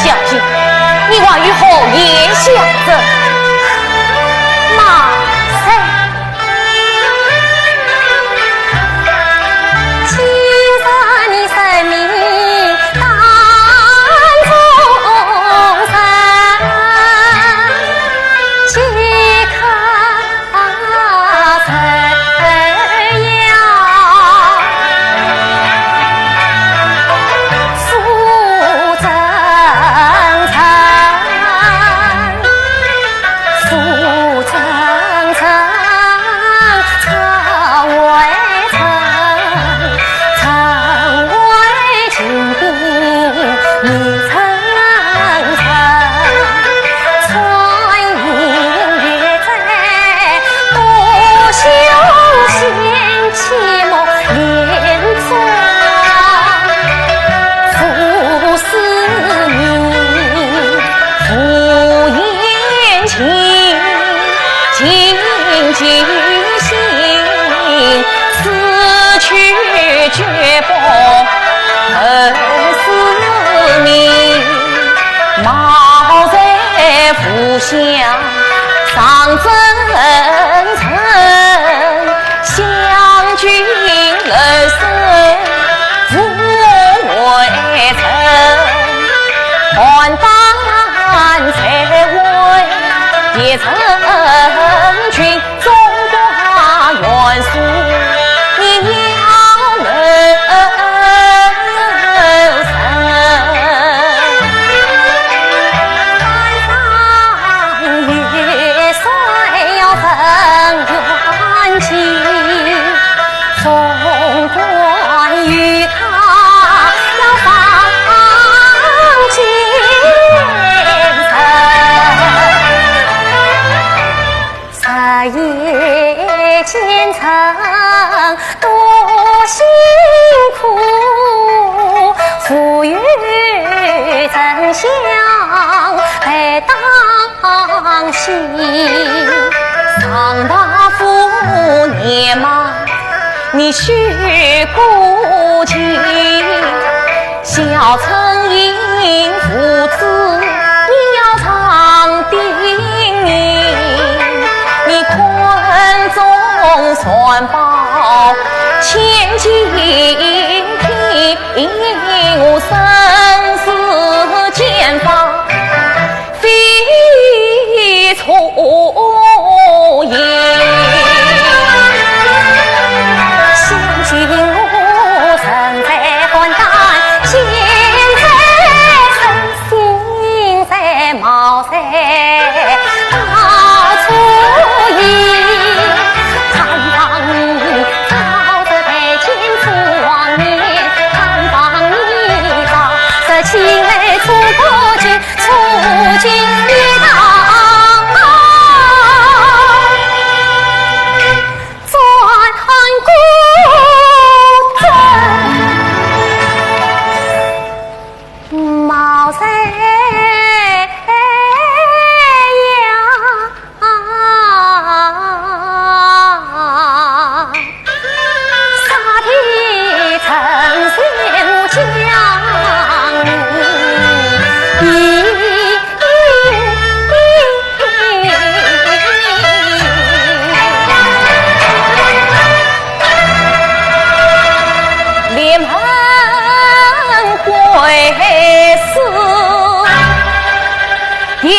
小姐，你还有何言相赠？马三。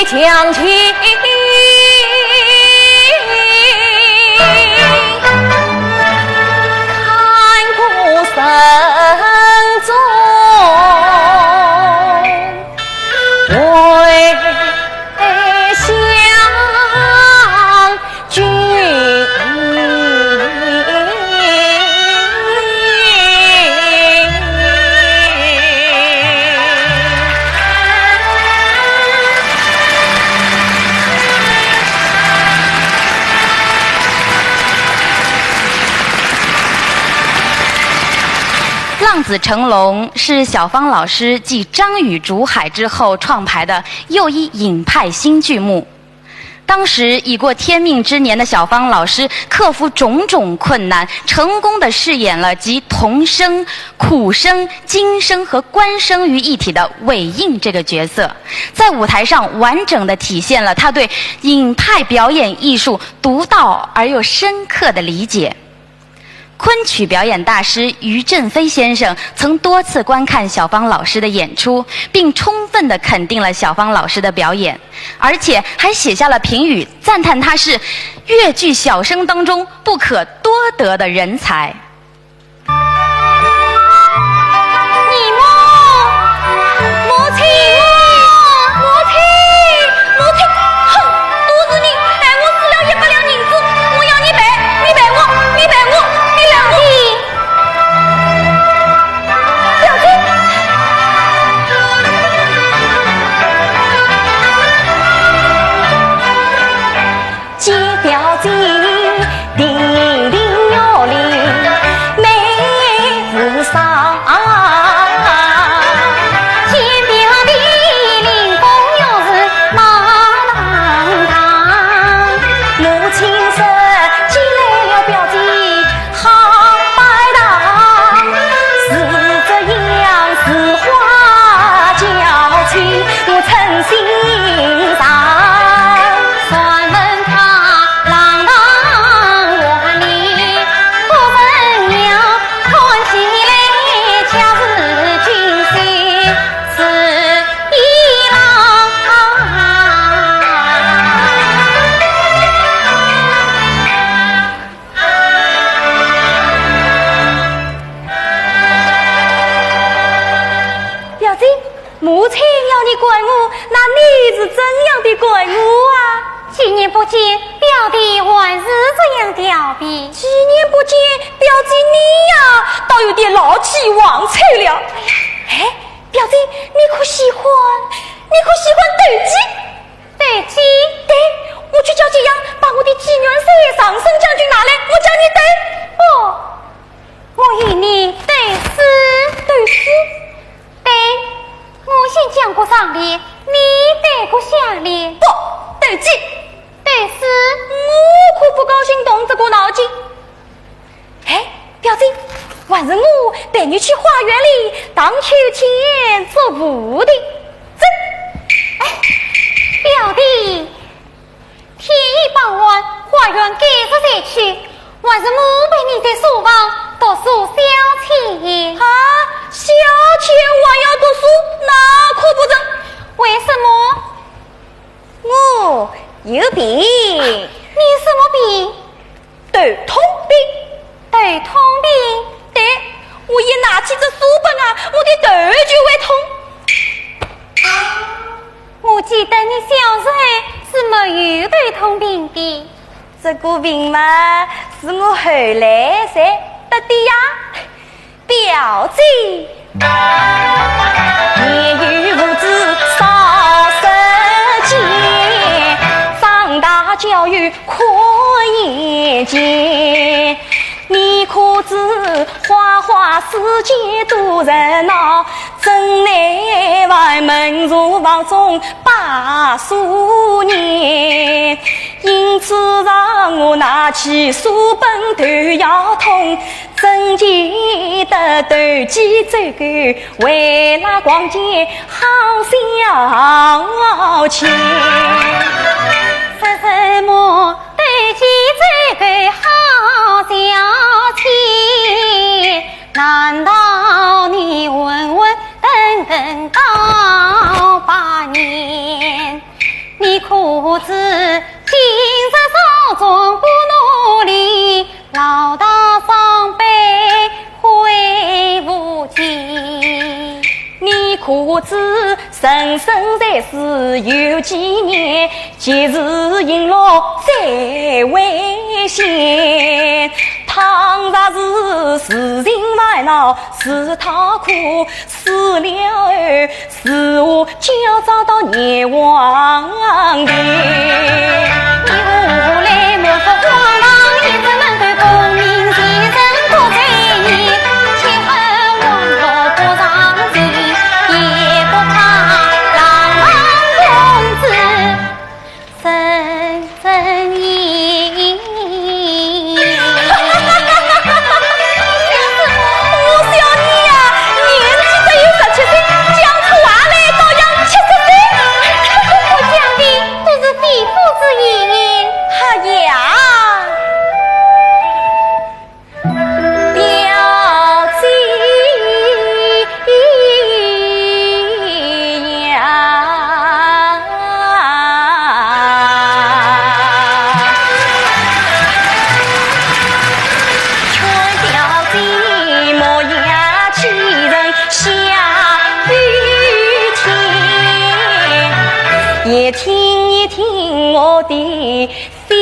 将军看顾身中为相 君。《浪子成龙》是小芳老师继《张宇》《竹海》之后创排的又一尹派新剧目。 当时已过天命之年的小芳老师，克服种种困难，成功地饰演了集童生、苦生、今生和官生于一体的伟印这个角色，在舞台上完整地体现了他对尹派表演艺术独到而又深刻的理解。 昆曲表演大师于振飞先生曾多次观看小芳老师的演出，并充分地肯定了小芳老师的表演，而且还写下了评语，赞叹她是越剧小生当中不可多得的人才。 你们，母亲，母亲，母亲，哼，都是你害我输了一百两银子，我要你赔，你赔我，你赔我，你赔我。表姐。 见表姐亭亭玉立美如霜。见表弟玲珑玉树满堂堂。母亲说，见了表姐 好拜堂，是这样是花轿亲，我称心上。船门踏浪当华丽，不曾要看起来恰似锦绣似一郎。 表姐，母亲要你管我，那你是怎样的管我啊？几年不见，表弟还是这样调皮。几年不见，表姐你呀，倒有点老气横秋了。哎，表姐，你可喜欢，你可喜欢斗鸡？ 斗鸡？对，我去叫解元把我的解元扇、长生将军拿来，我教你斗。不，我与你斗诗。斗诗？对，我先讲个上联，你对个下联。不，斗鸡。斗诗？我可不高兴动这个脑筋。 哎，表姐，还是我陪你去花园里荡秋千、捉蝴蝶。走。哎，表弟，天已傍晚，花园该是散去，还是我陪你在书房读书消遣。啊，消遣还要读书，那可不成。为什么？我有病。你什么病？ 头痛病。头痛病？对，我一拿起这书本啊，我的头就会痛。我记得你小时候是没有头痛病的。这个病嘛，是我后来才得的呀。 表姐。年幼无知少识见，长大交友宽眼界。你可知花花世界多热闹，真难为门茶房中把书念。因此让我拿起书本头要痛， 怎见得斗鸡走狗，围拉逛街好消遣。说什么斗鸡走狗好消遣？难道你混混等等到把年？生在世有几年，及时行乐最危险。倘若是自寻烦恼，自讨苦，死了后，如何交账到阎王殿？ 我小弟呀，年纪只有十七岁，讲出话来倒像七十岁。我讲的都是肺腑之言。哎呀，表姐呀。 劝表姐莫要欺人下雨天，也听一听我的肺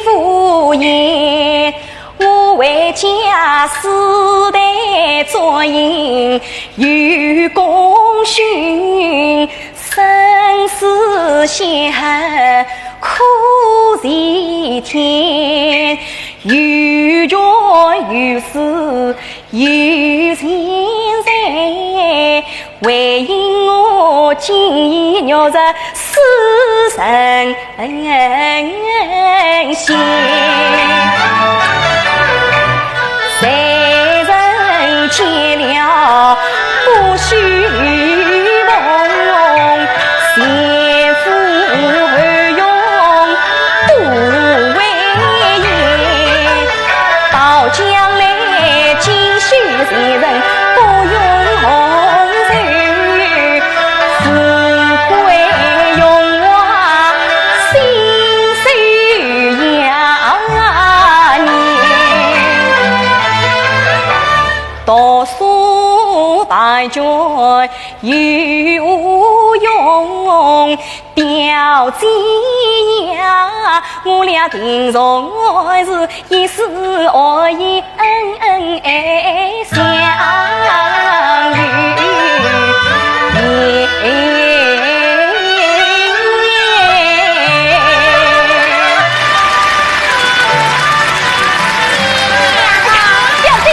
腑言。我为家世代做人有功勋，生死相许苦在天。 有权有势有钱财，为因我今已玉石死人心。谁人见了不许梦，前赴后拥 都为言，到将来锦绣前程不用愁，富贵荣华心首要念。读书谈权有何用？ 表姐呀，我俩定然是一世何以恩恩爱相遇。表姐，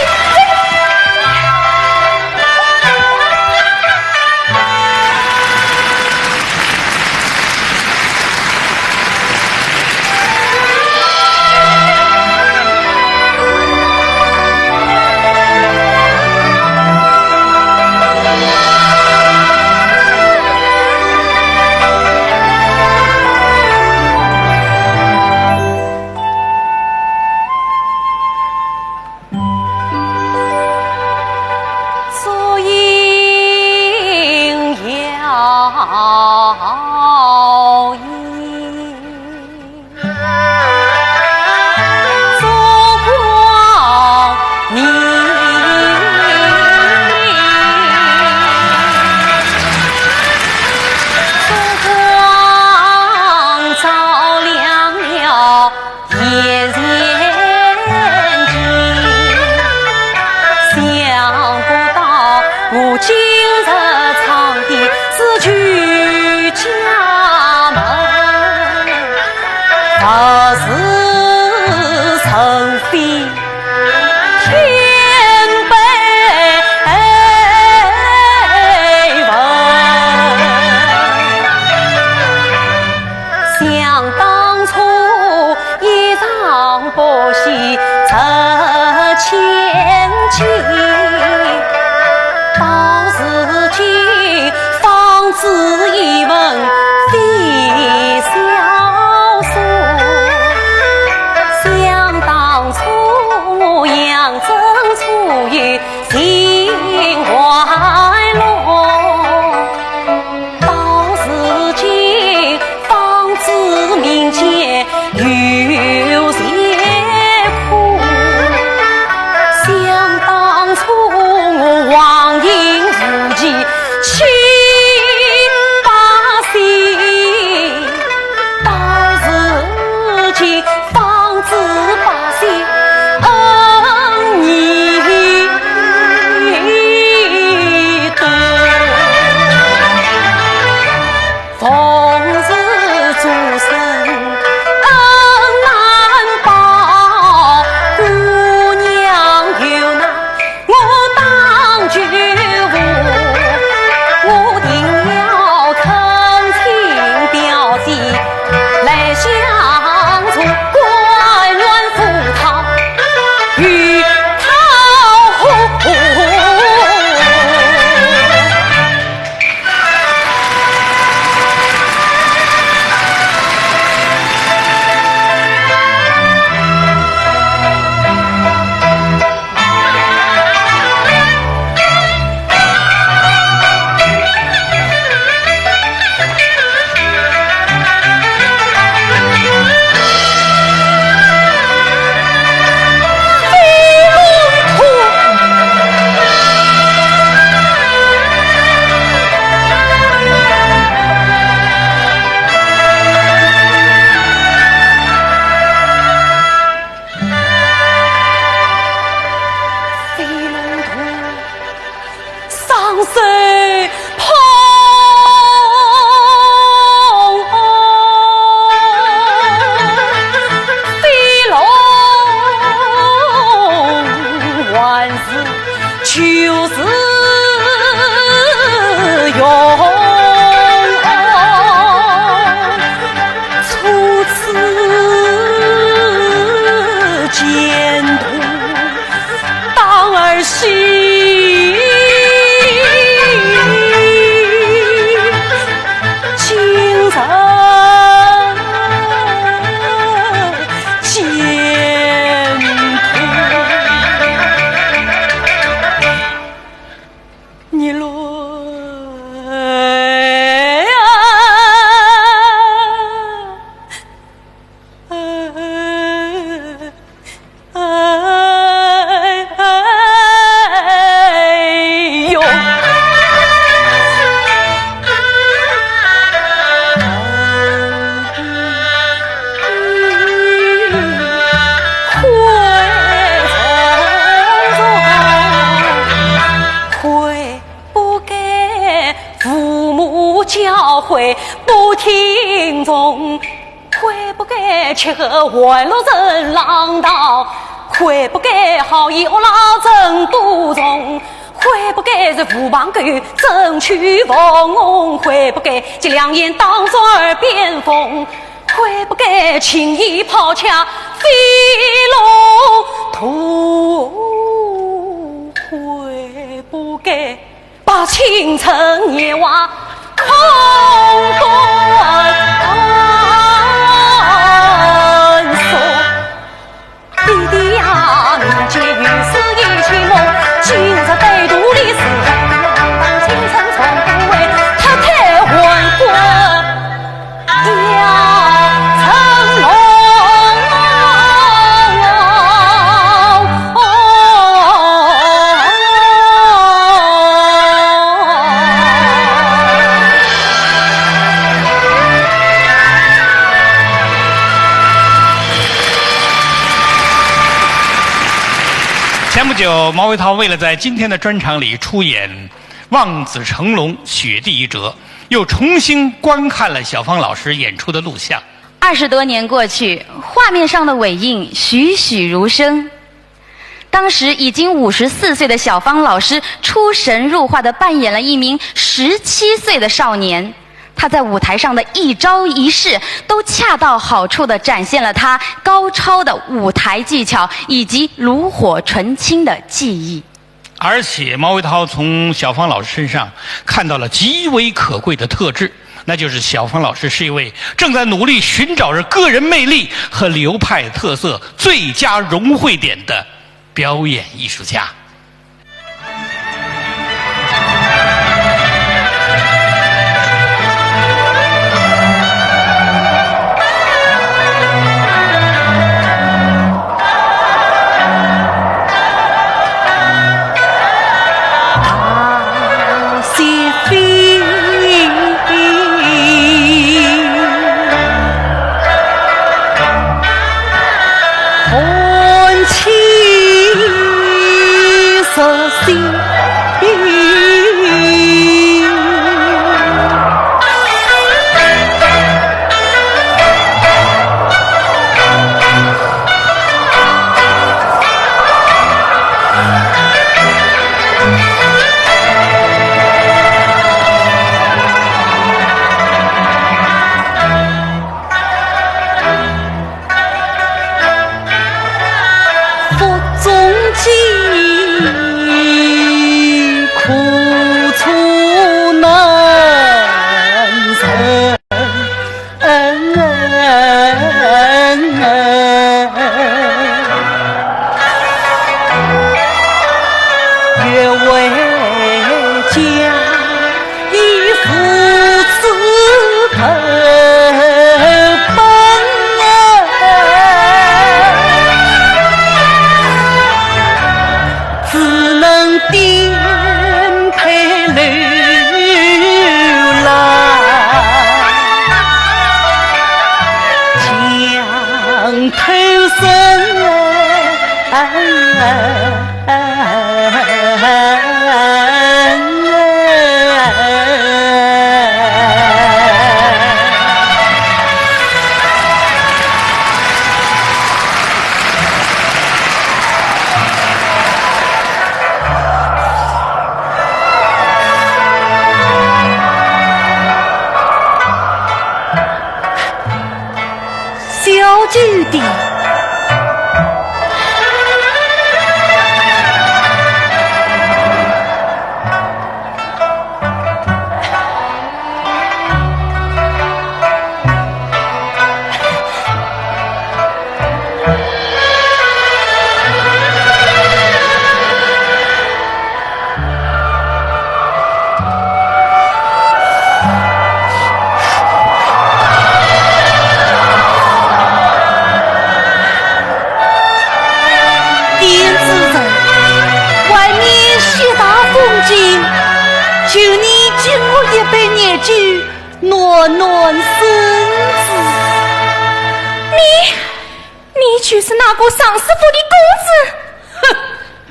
悔不听从，悔不该吃喝玩乐人浪荡，悔不该好言恶老人多从，悔不该是无凭口争取凤红，悔不该借良言当作耳边风，悔不该轻易抛下飞龙图，悔不该 把青春年华空欢送。爹爹呀，民间有诗意情梦，今日背土里是浪荡，青春从不会脱胎换骨。 前不久，毛维涛为了在今天的专场里出演《望子成龙》《雪地一折》，又重新观看了小芳老师演出的录像。二十多年过去，画面上的尾印栩栩如生。当时已经五十四岁的小芳老师出神入化地扮演了一名十七岁的少年，他在舞台上的一招一式都恰到好处地展现了他高超的舞台技巧以及炉火纯青的技艺。 而且毛维涛从小芳老师身上看到了极为可贵的特质，那就是小芳老师是一位正在努力寻找着个人魅力和流派特色最佳融汇点的表演艺术家。腹中饥，苦楚难忍。 只能颠沛流浪，强偷生。 小姐的。店主人，外面雪大风急，求你给我一杯热酒，暖暖身子。你，你就是那个尚书府的公子？哼，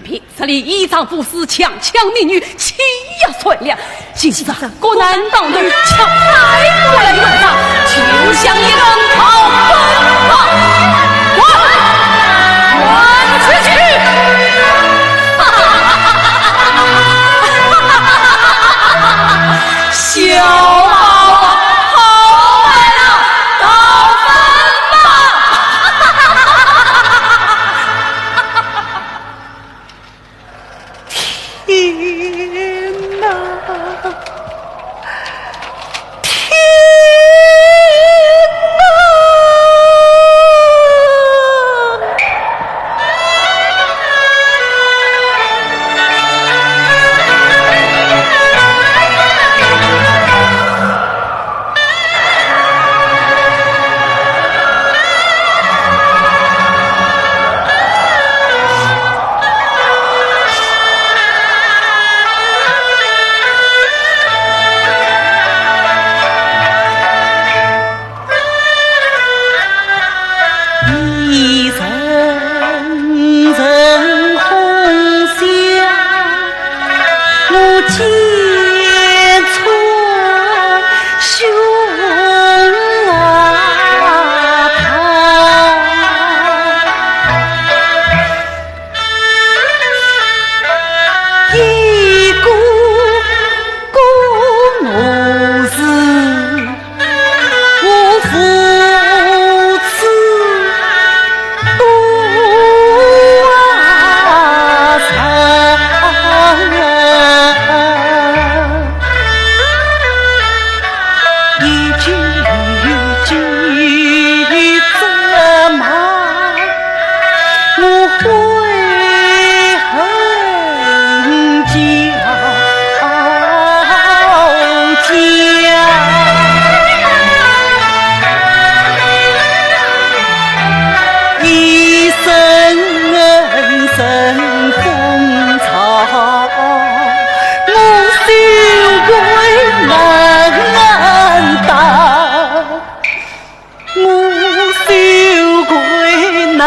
平生你倚仗父势，强抢民女，欺压善良。今日国难当头，抢太过来用场，就像一根逃风棒。滚，滚出去！小宝，好来了，逃风棒。 天哪！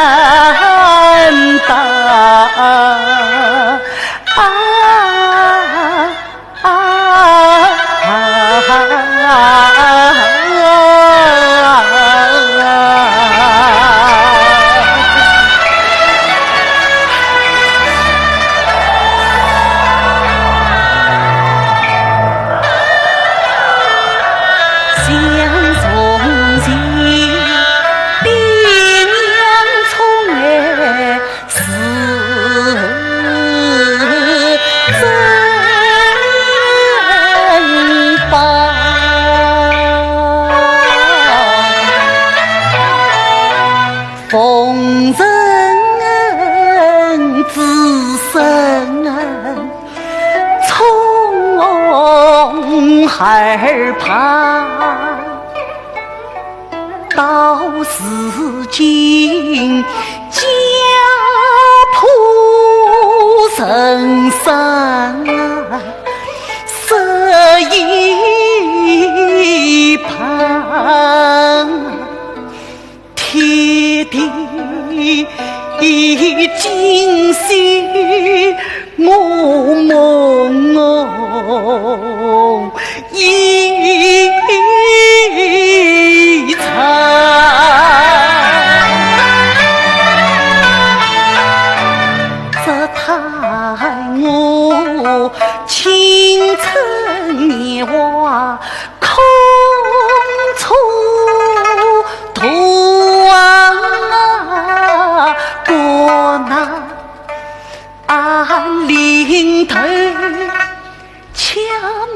天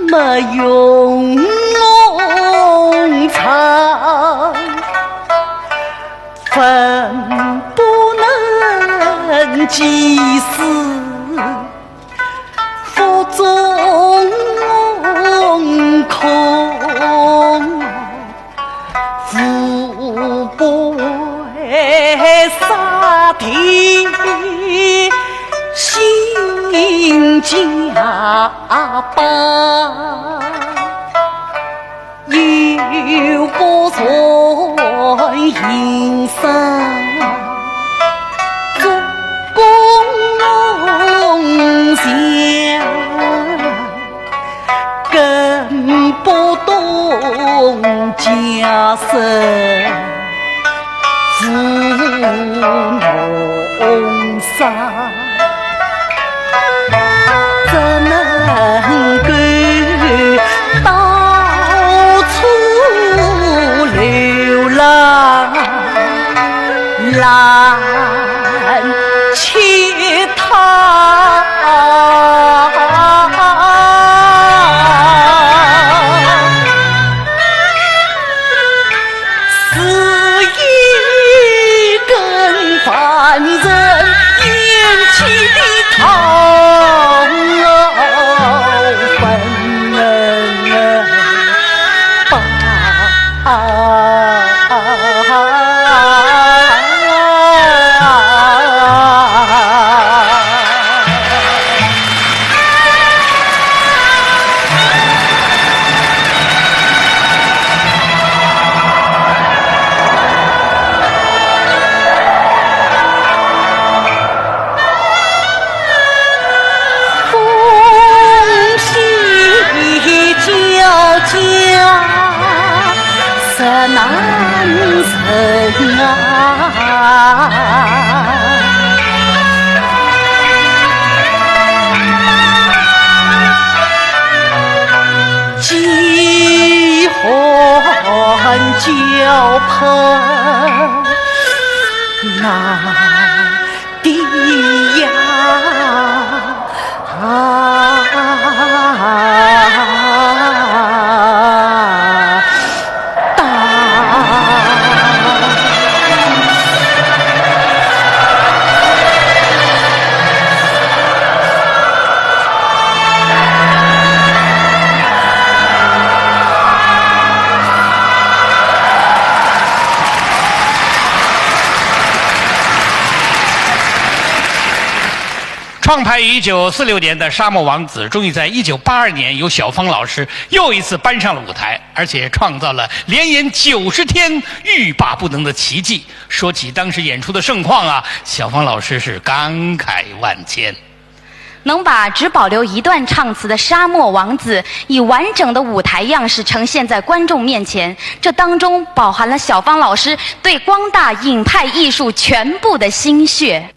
哪！生是弄伤，怎能够到处流浪，来乞讨？ 是一根犯人眼睛的糖粉吧。 饥寒交迫难抵呀。创派于一九四六年的《沙漠王子》，终于在一九八二年由小芳老师又一次搬上了舞台，而且创造了连演九十天欲罢不能的奇迹。说起当时演出的盛况啊，小芳老师是感慨万千。 能把只保留一段唱词的沙漠王子，以完整的舞台样式呈现在观众面前，这当中饱含了小芳老师对光大影派艺术全部的心血。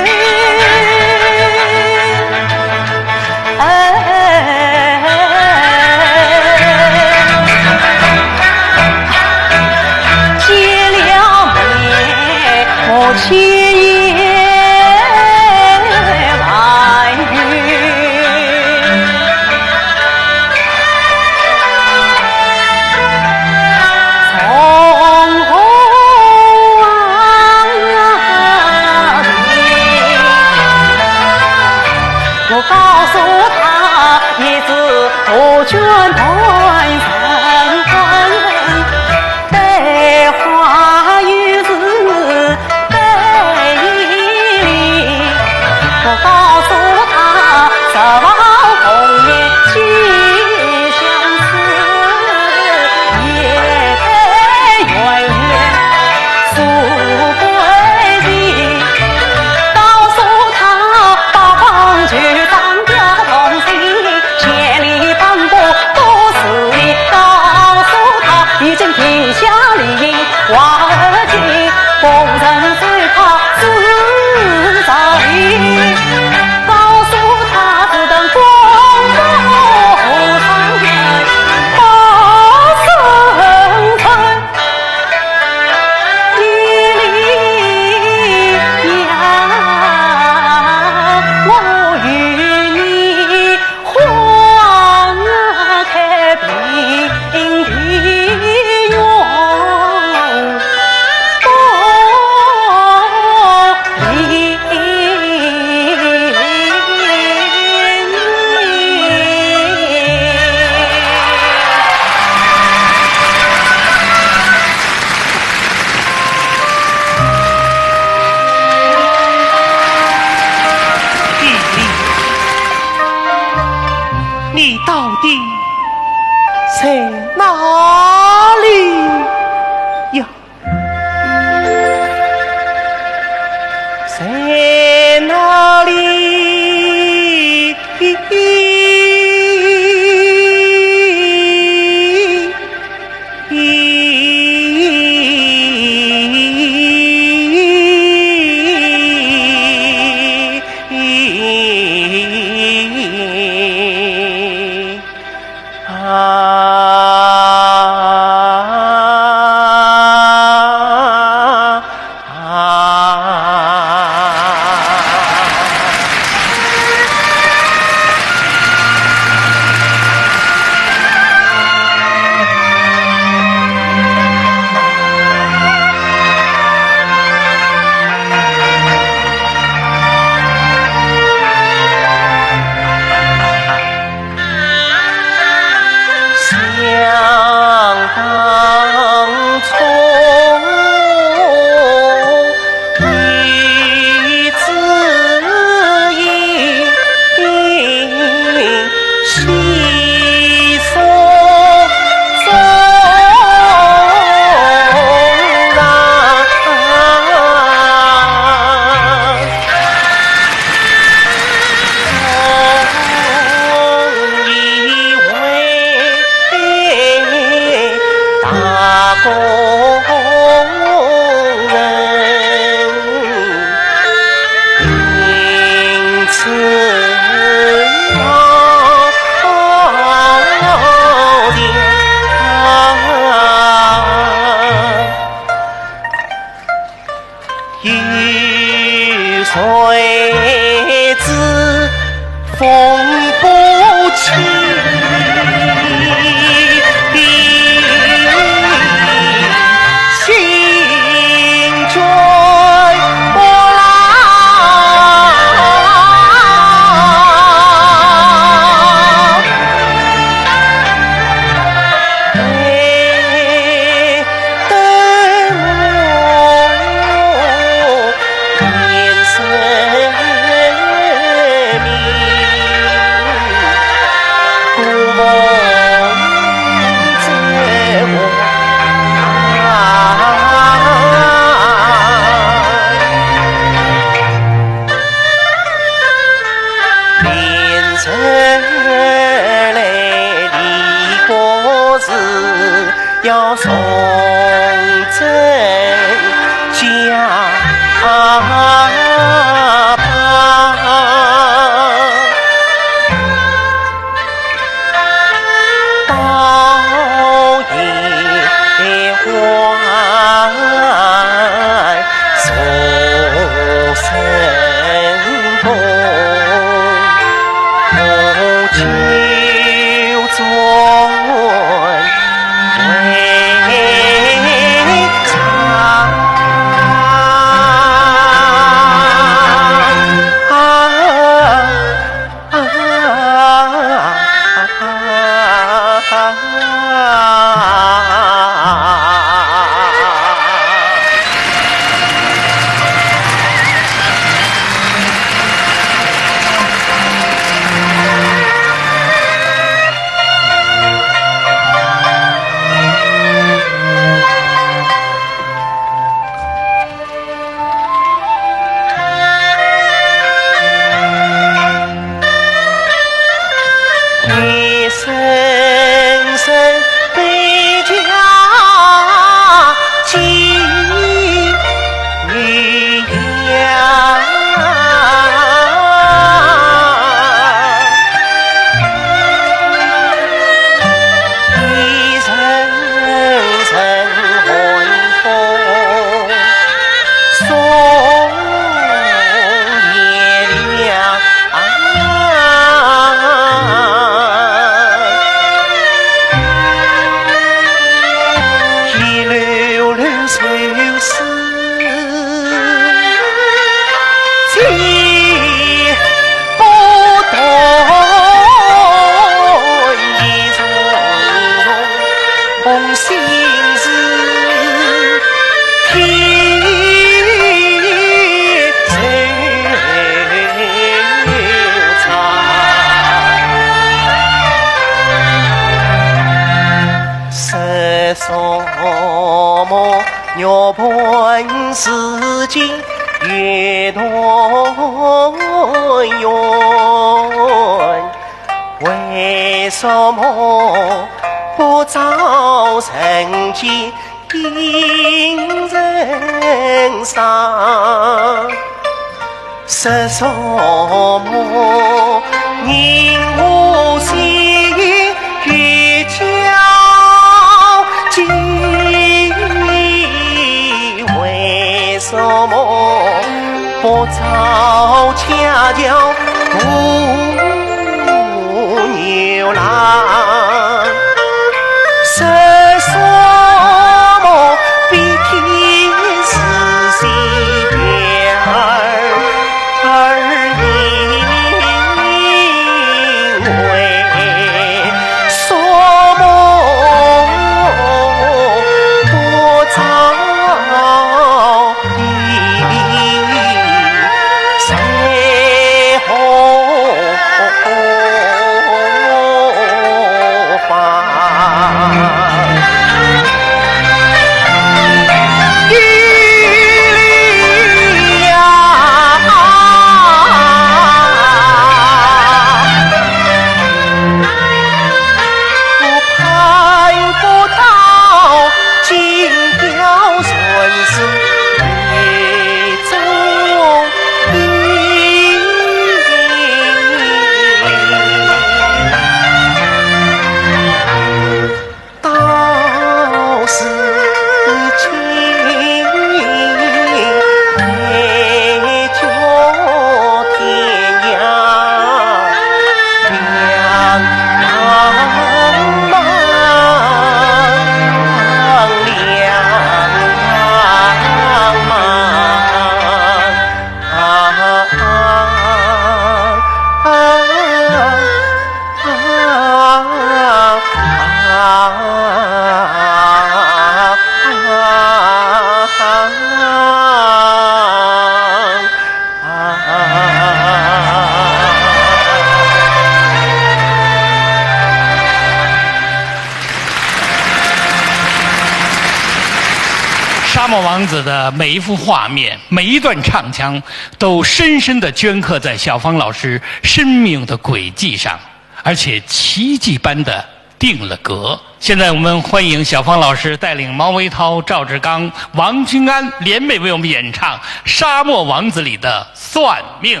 沙漠王子的每一幅画面，每一段唱腔，都深深地镌刻在小芳老师生命的轨迹上，而且奇迹般地定了格。现在我们欢迎小芳老师带领毛维涛、赵志刚、王君安联袂为我们演唱《沙漠王子》里的算命。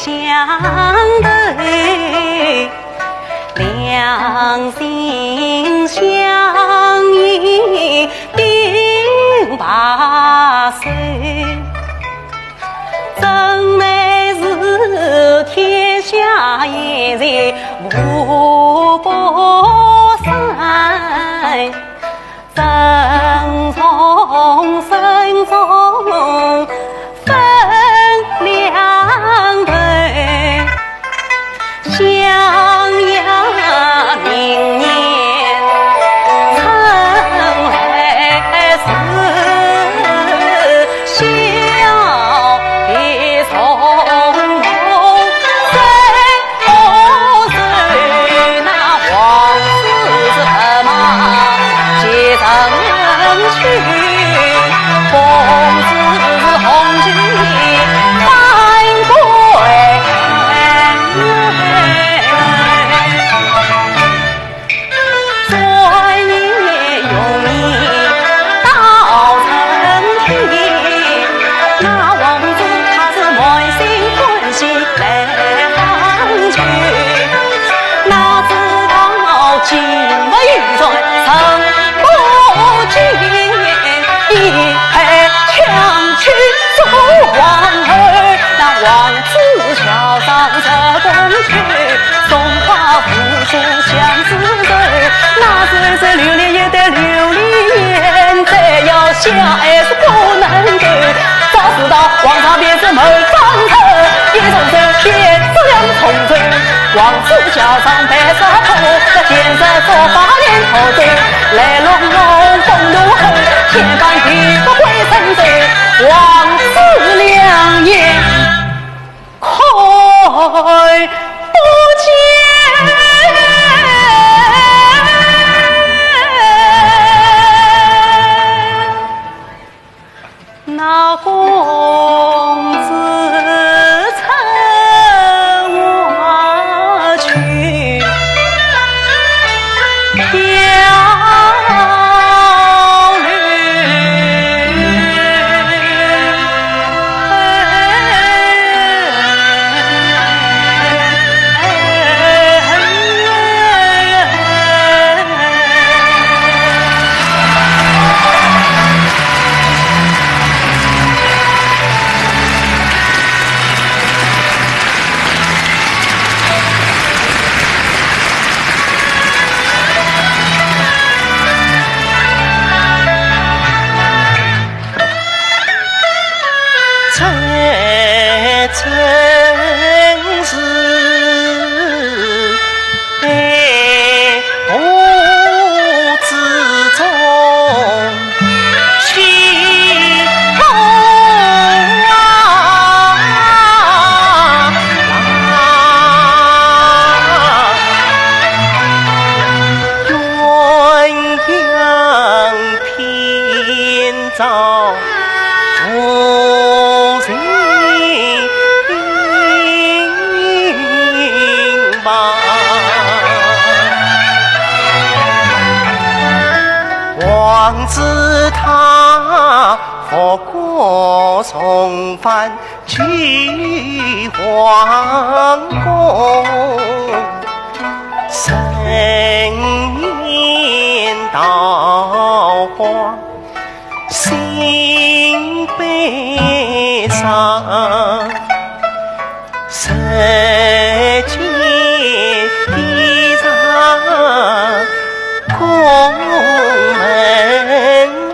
相对，两心相依并白首，真乃是天下一人无不善。 人从生中分两头，襄阳明年春来时，小弟从容 哦，是那王子是白马，骑上去，公子是红旗，翻过来。 转眼又已到春天，那王子他是满心欢喜来杭州，哪知道金不遇上人不见，一派抢去做皇后，那王子桥上这公主。 送花无数相思愁，那时是流连也得流连，再要相爱是不能够。早知道皇上便是谋反后，一重奏便是两重奏。王子桥上白沙坡，那前世做法念头咒，来弄弄风流后，千般地不归顺奏，王子两眼 看不见。那公子乘花去。王子他复国重返 齐王宫，人面桃花心悲伤，人间衣裳 宫门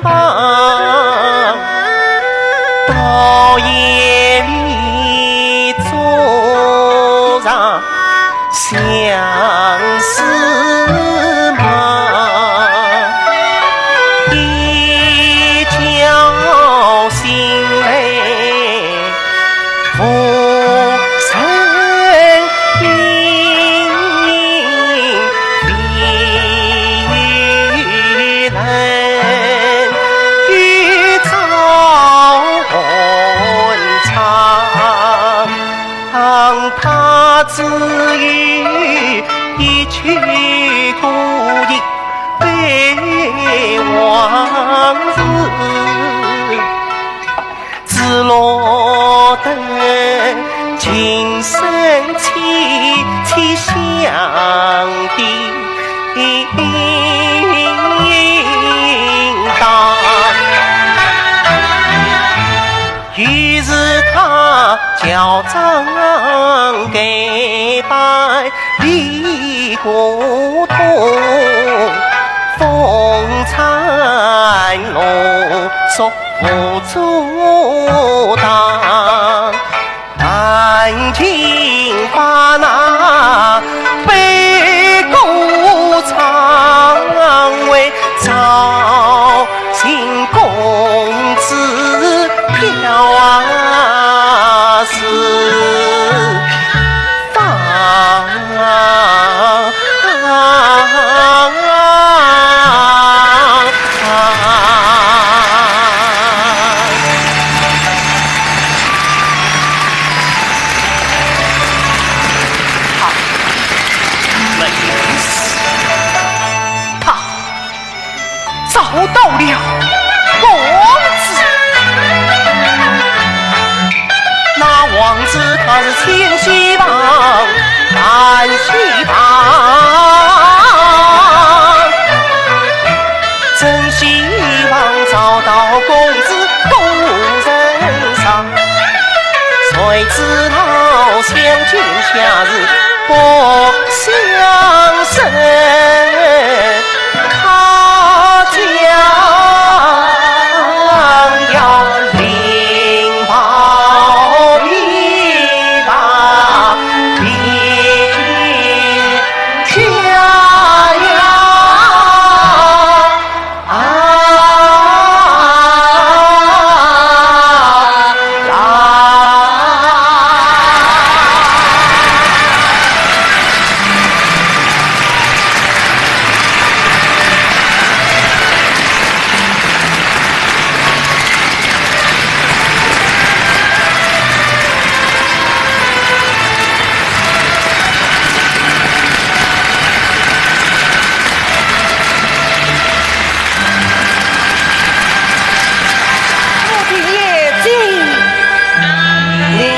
旁，到夜里坐上相思梦，一觉醒来 浮生命，比喻人与朝欢唱，他只有一句歌吟悲往事。 紫罗灯尽声凄凄响叮当。于是他叫张改扮李姑通，风餐露宿无处当。 赶紧把那悲歌唱，为赵姓公子表啊示放。 好，没意思。他找到了王子。那王子他是千希望万希望，真希望找到公子个人上。 谁知道相见下日不相识，他将要另抱琵琶回家呀。 啊，啊。我的眼睛亮亮。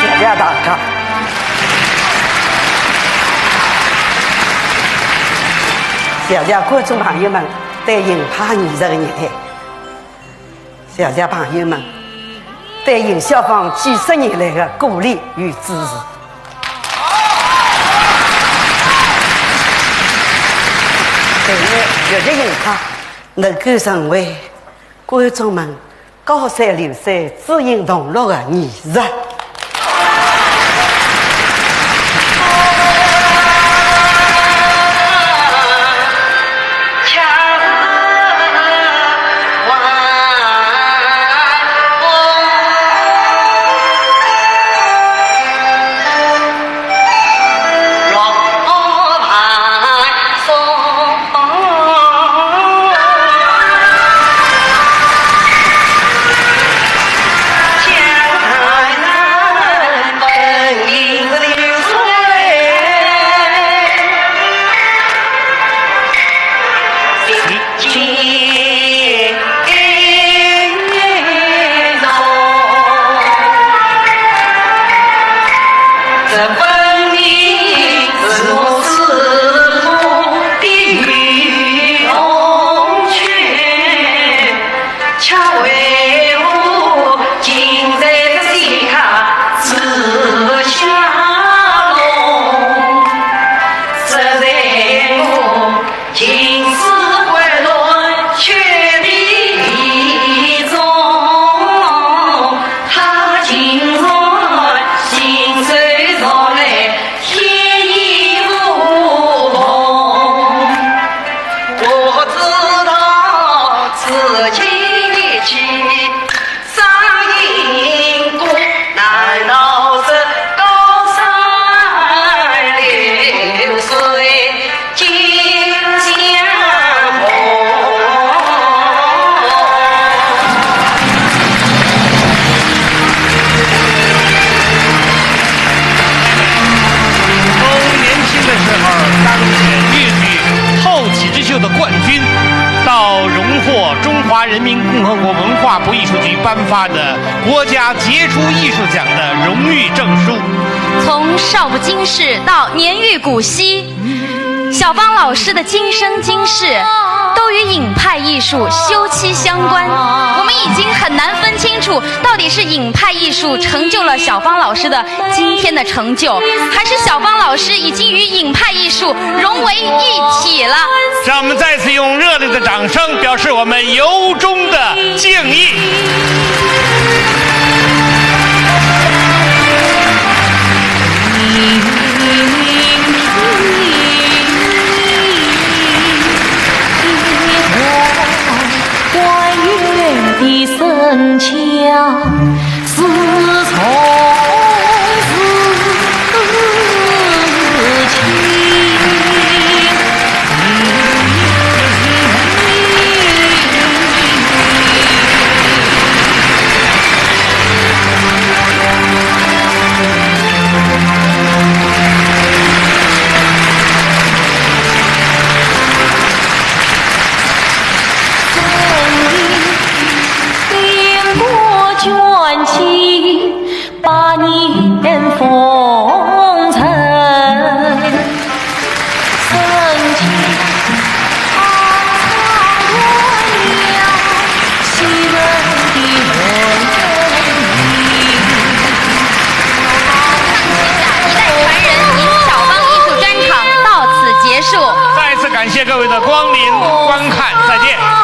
谢谢大家。谢谢观众朋友们对评判艺术的热爱。 谢谢朋友们对邢小凤几十年来的鼓励与支持。但愿越剧评判能够成为观众们高山流水、知音同乐的艺术。华人民共和国文化部艺术局颁发的国家杰出艺术奖的荣誉证书。从少不经世到年逾古稀，小芳老师的今生今世都与影派艺术休戚相关。我们已经很难分清楚，到底是影派艺术成就了小芳老师的今天的成就，还是小芳老师已经与影派艺术融为一体了？让我们再次用热烈的掌声，表示我们由衷的敬意。一代传人，小芳艺术专场到此结束。再次感谢各位的光临观看，再见。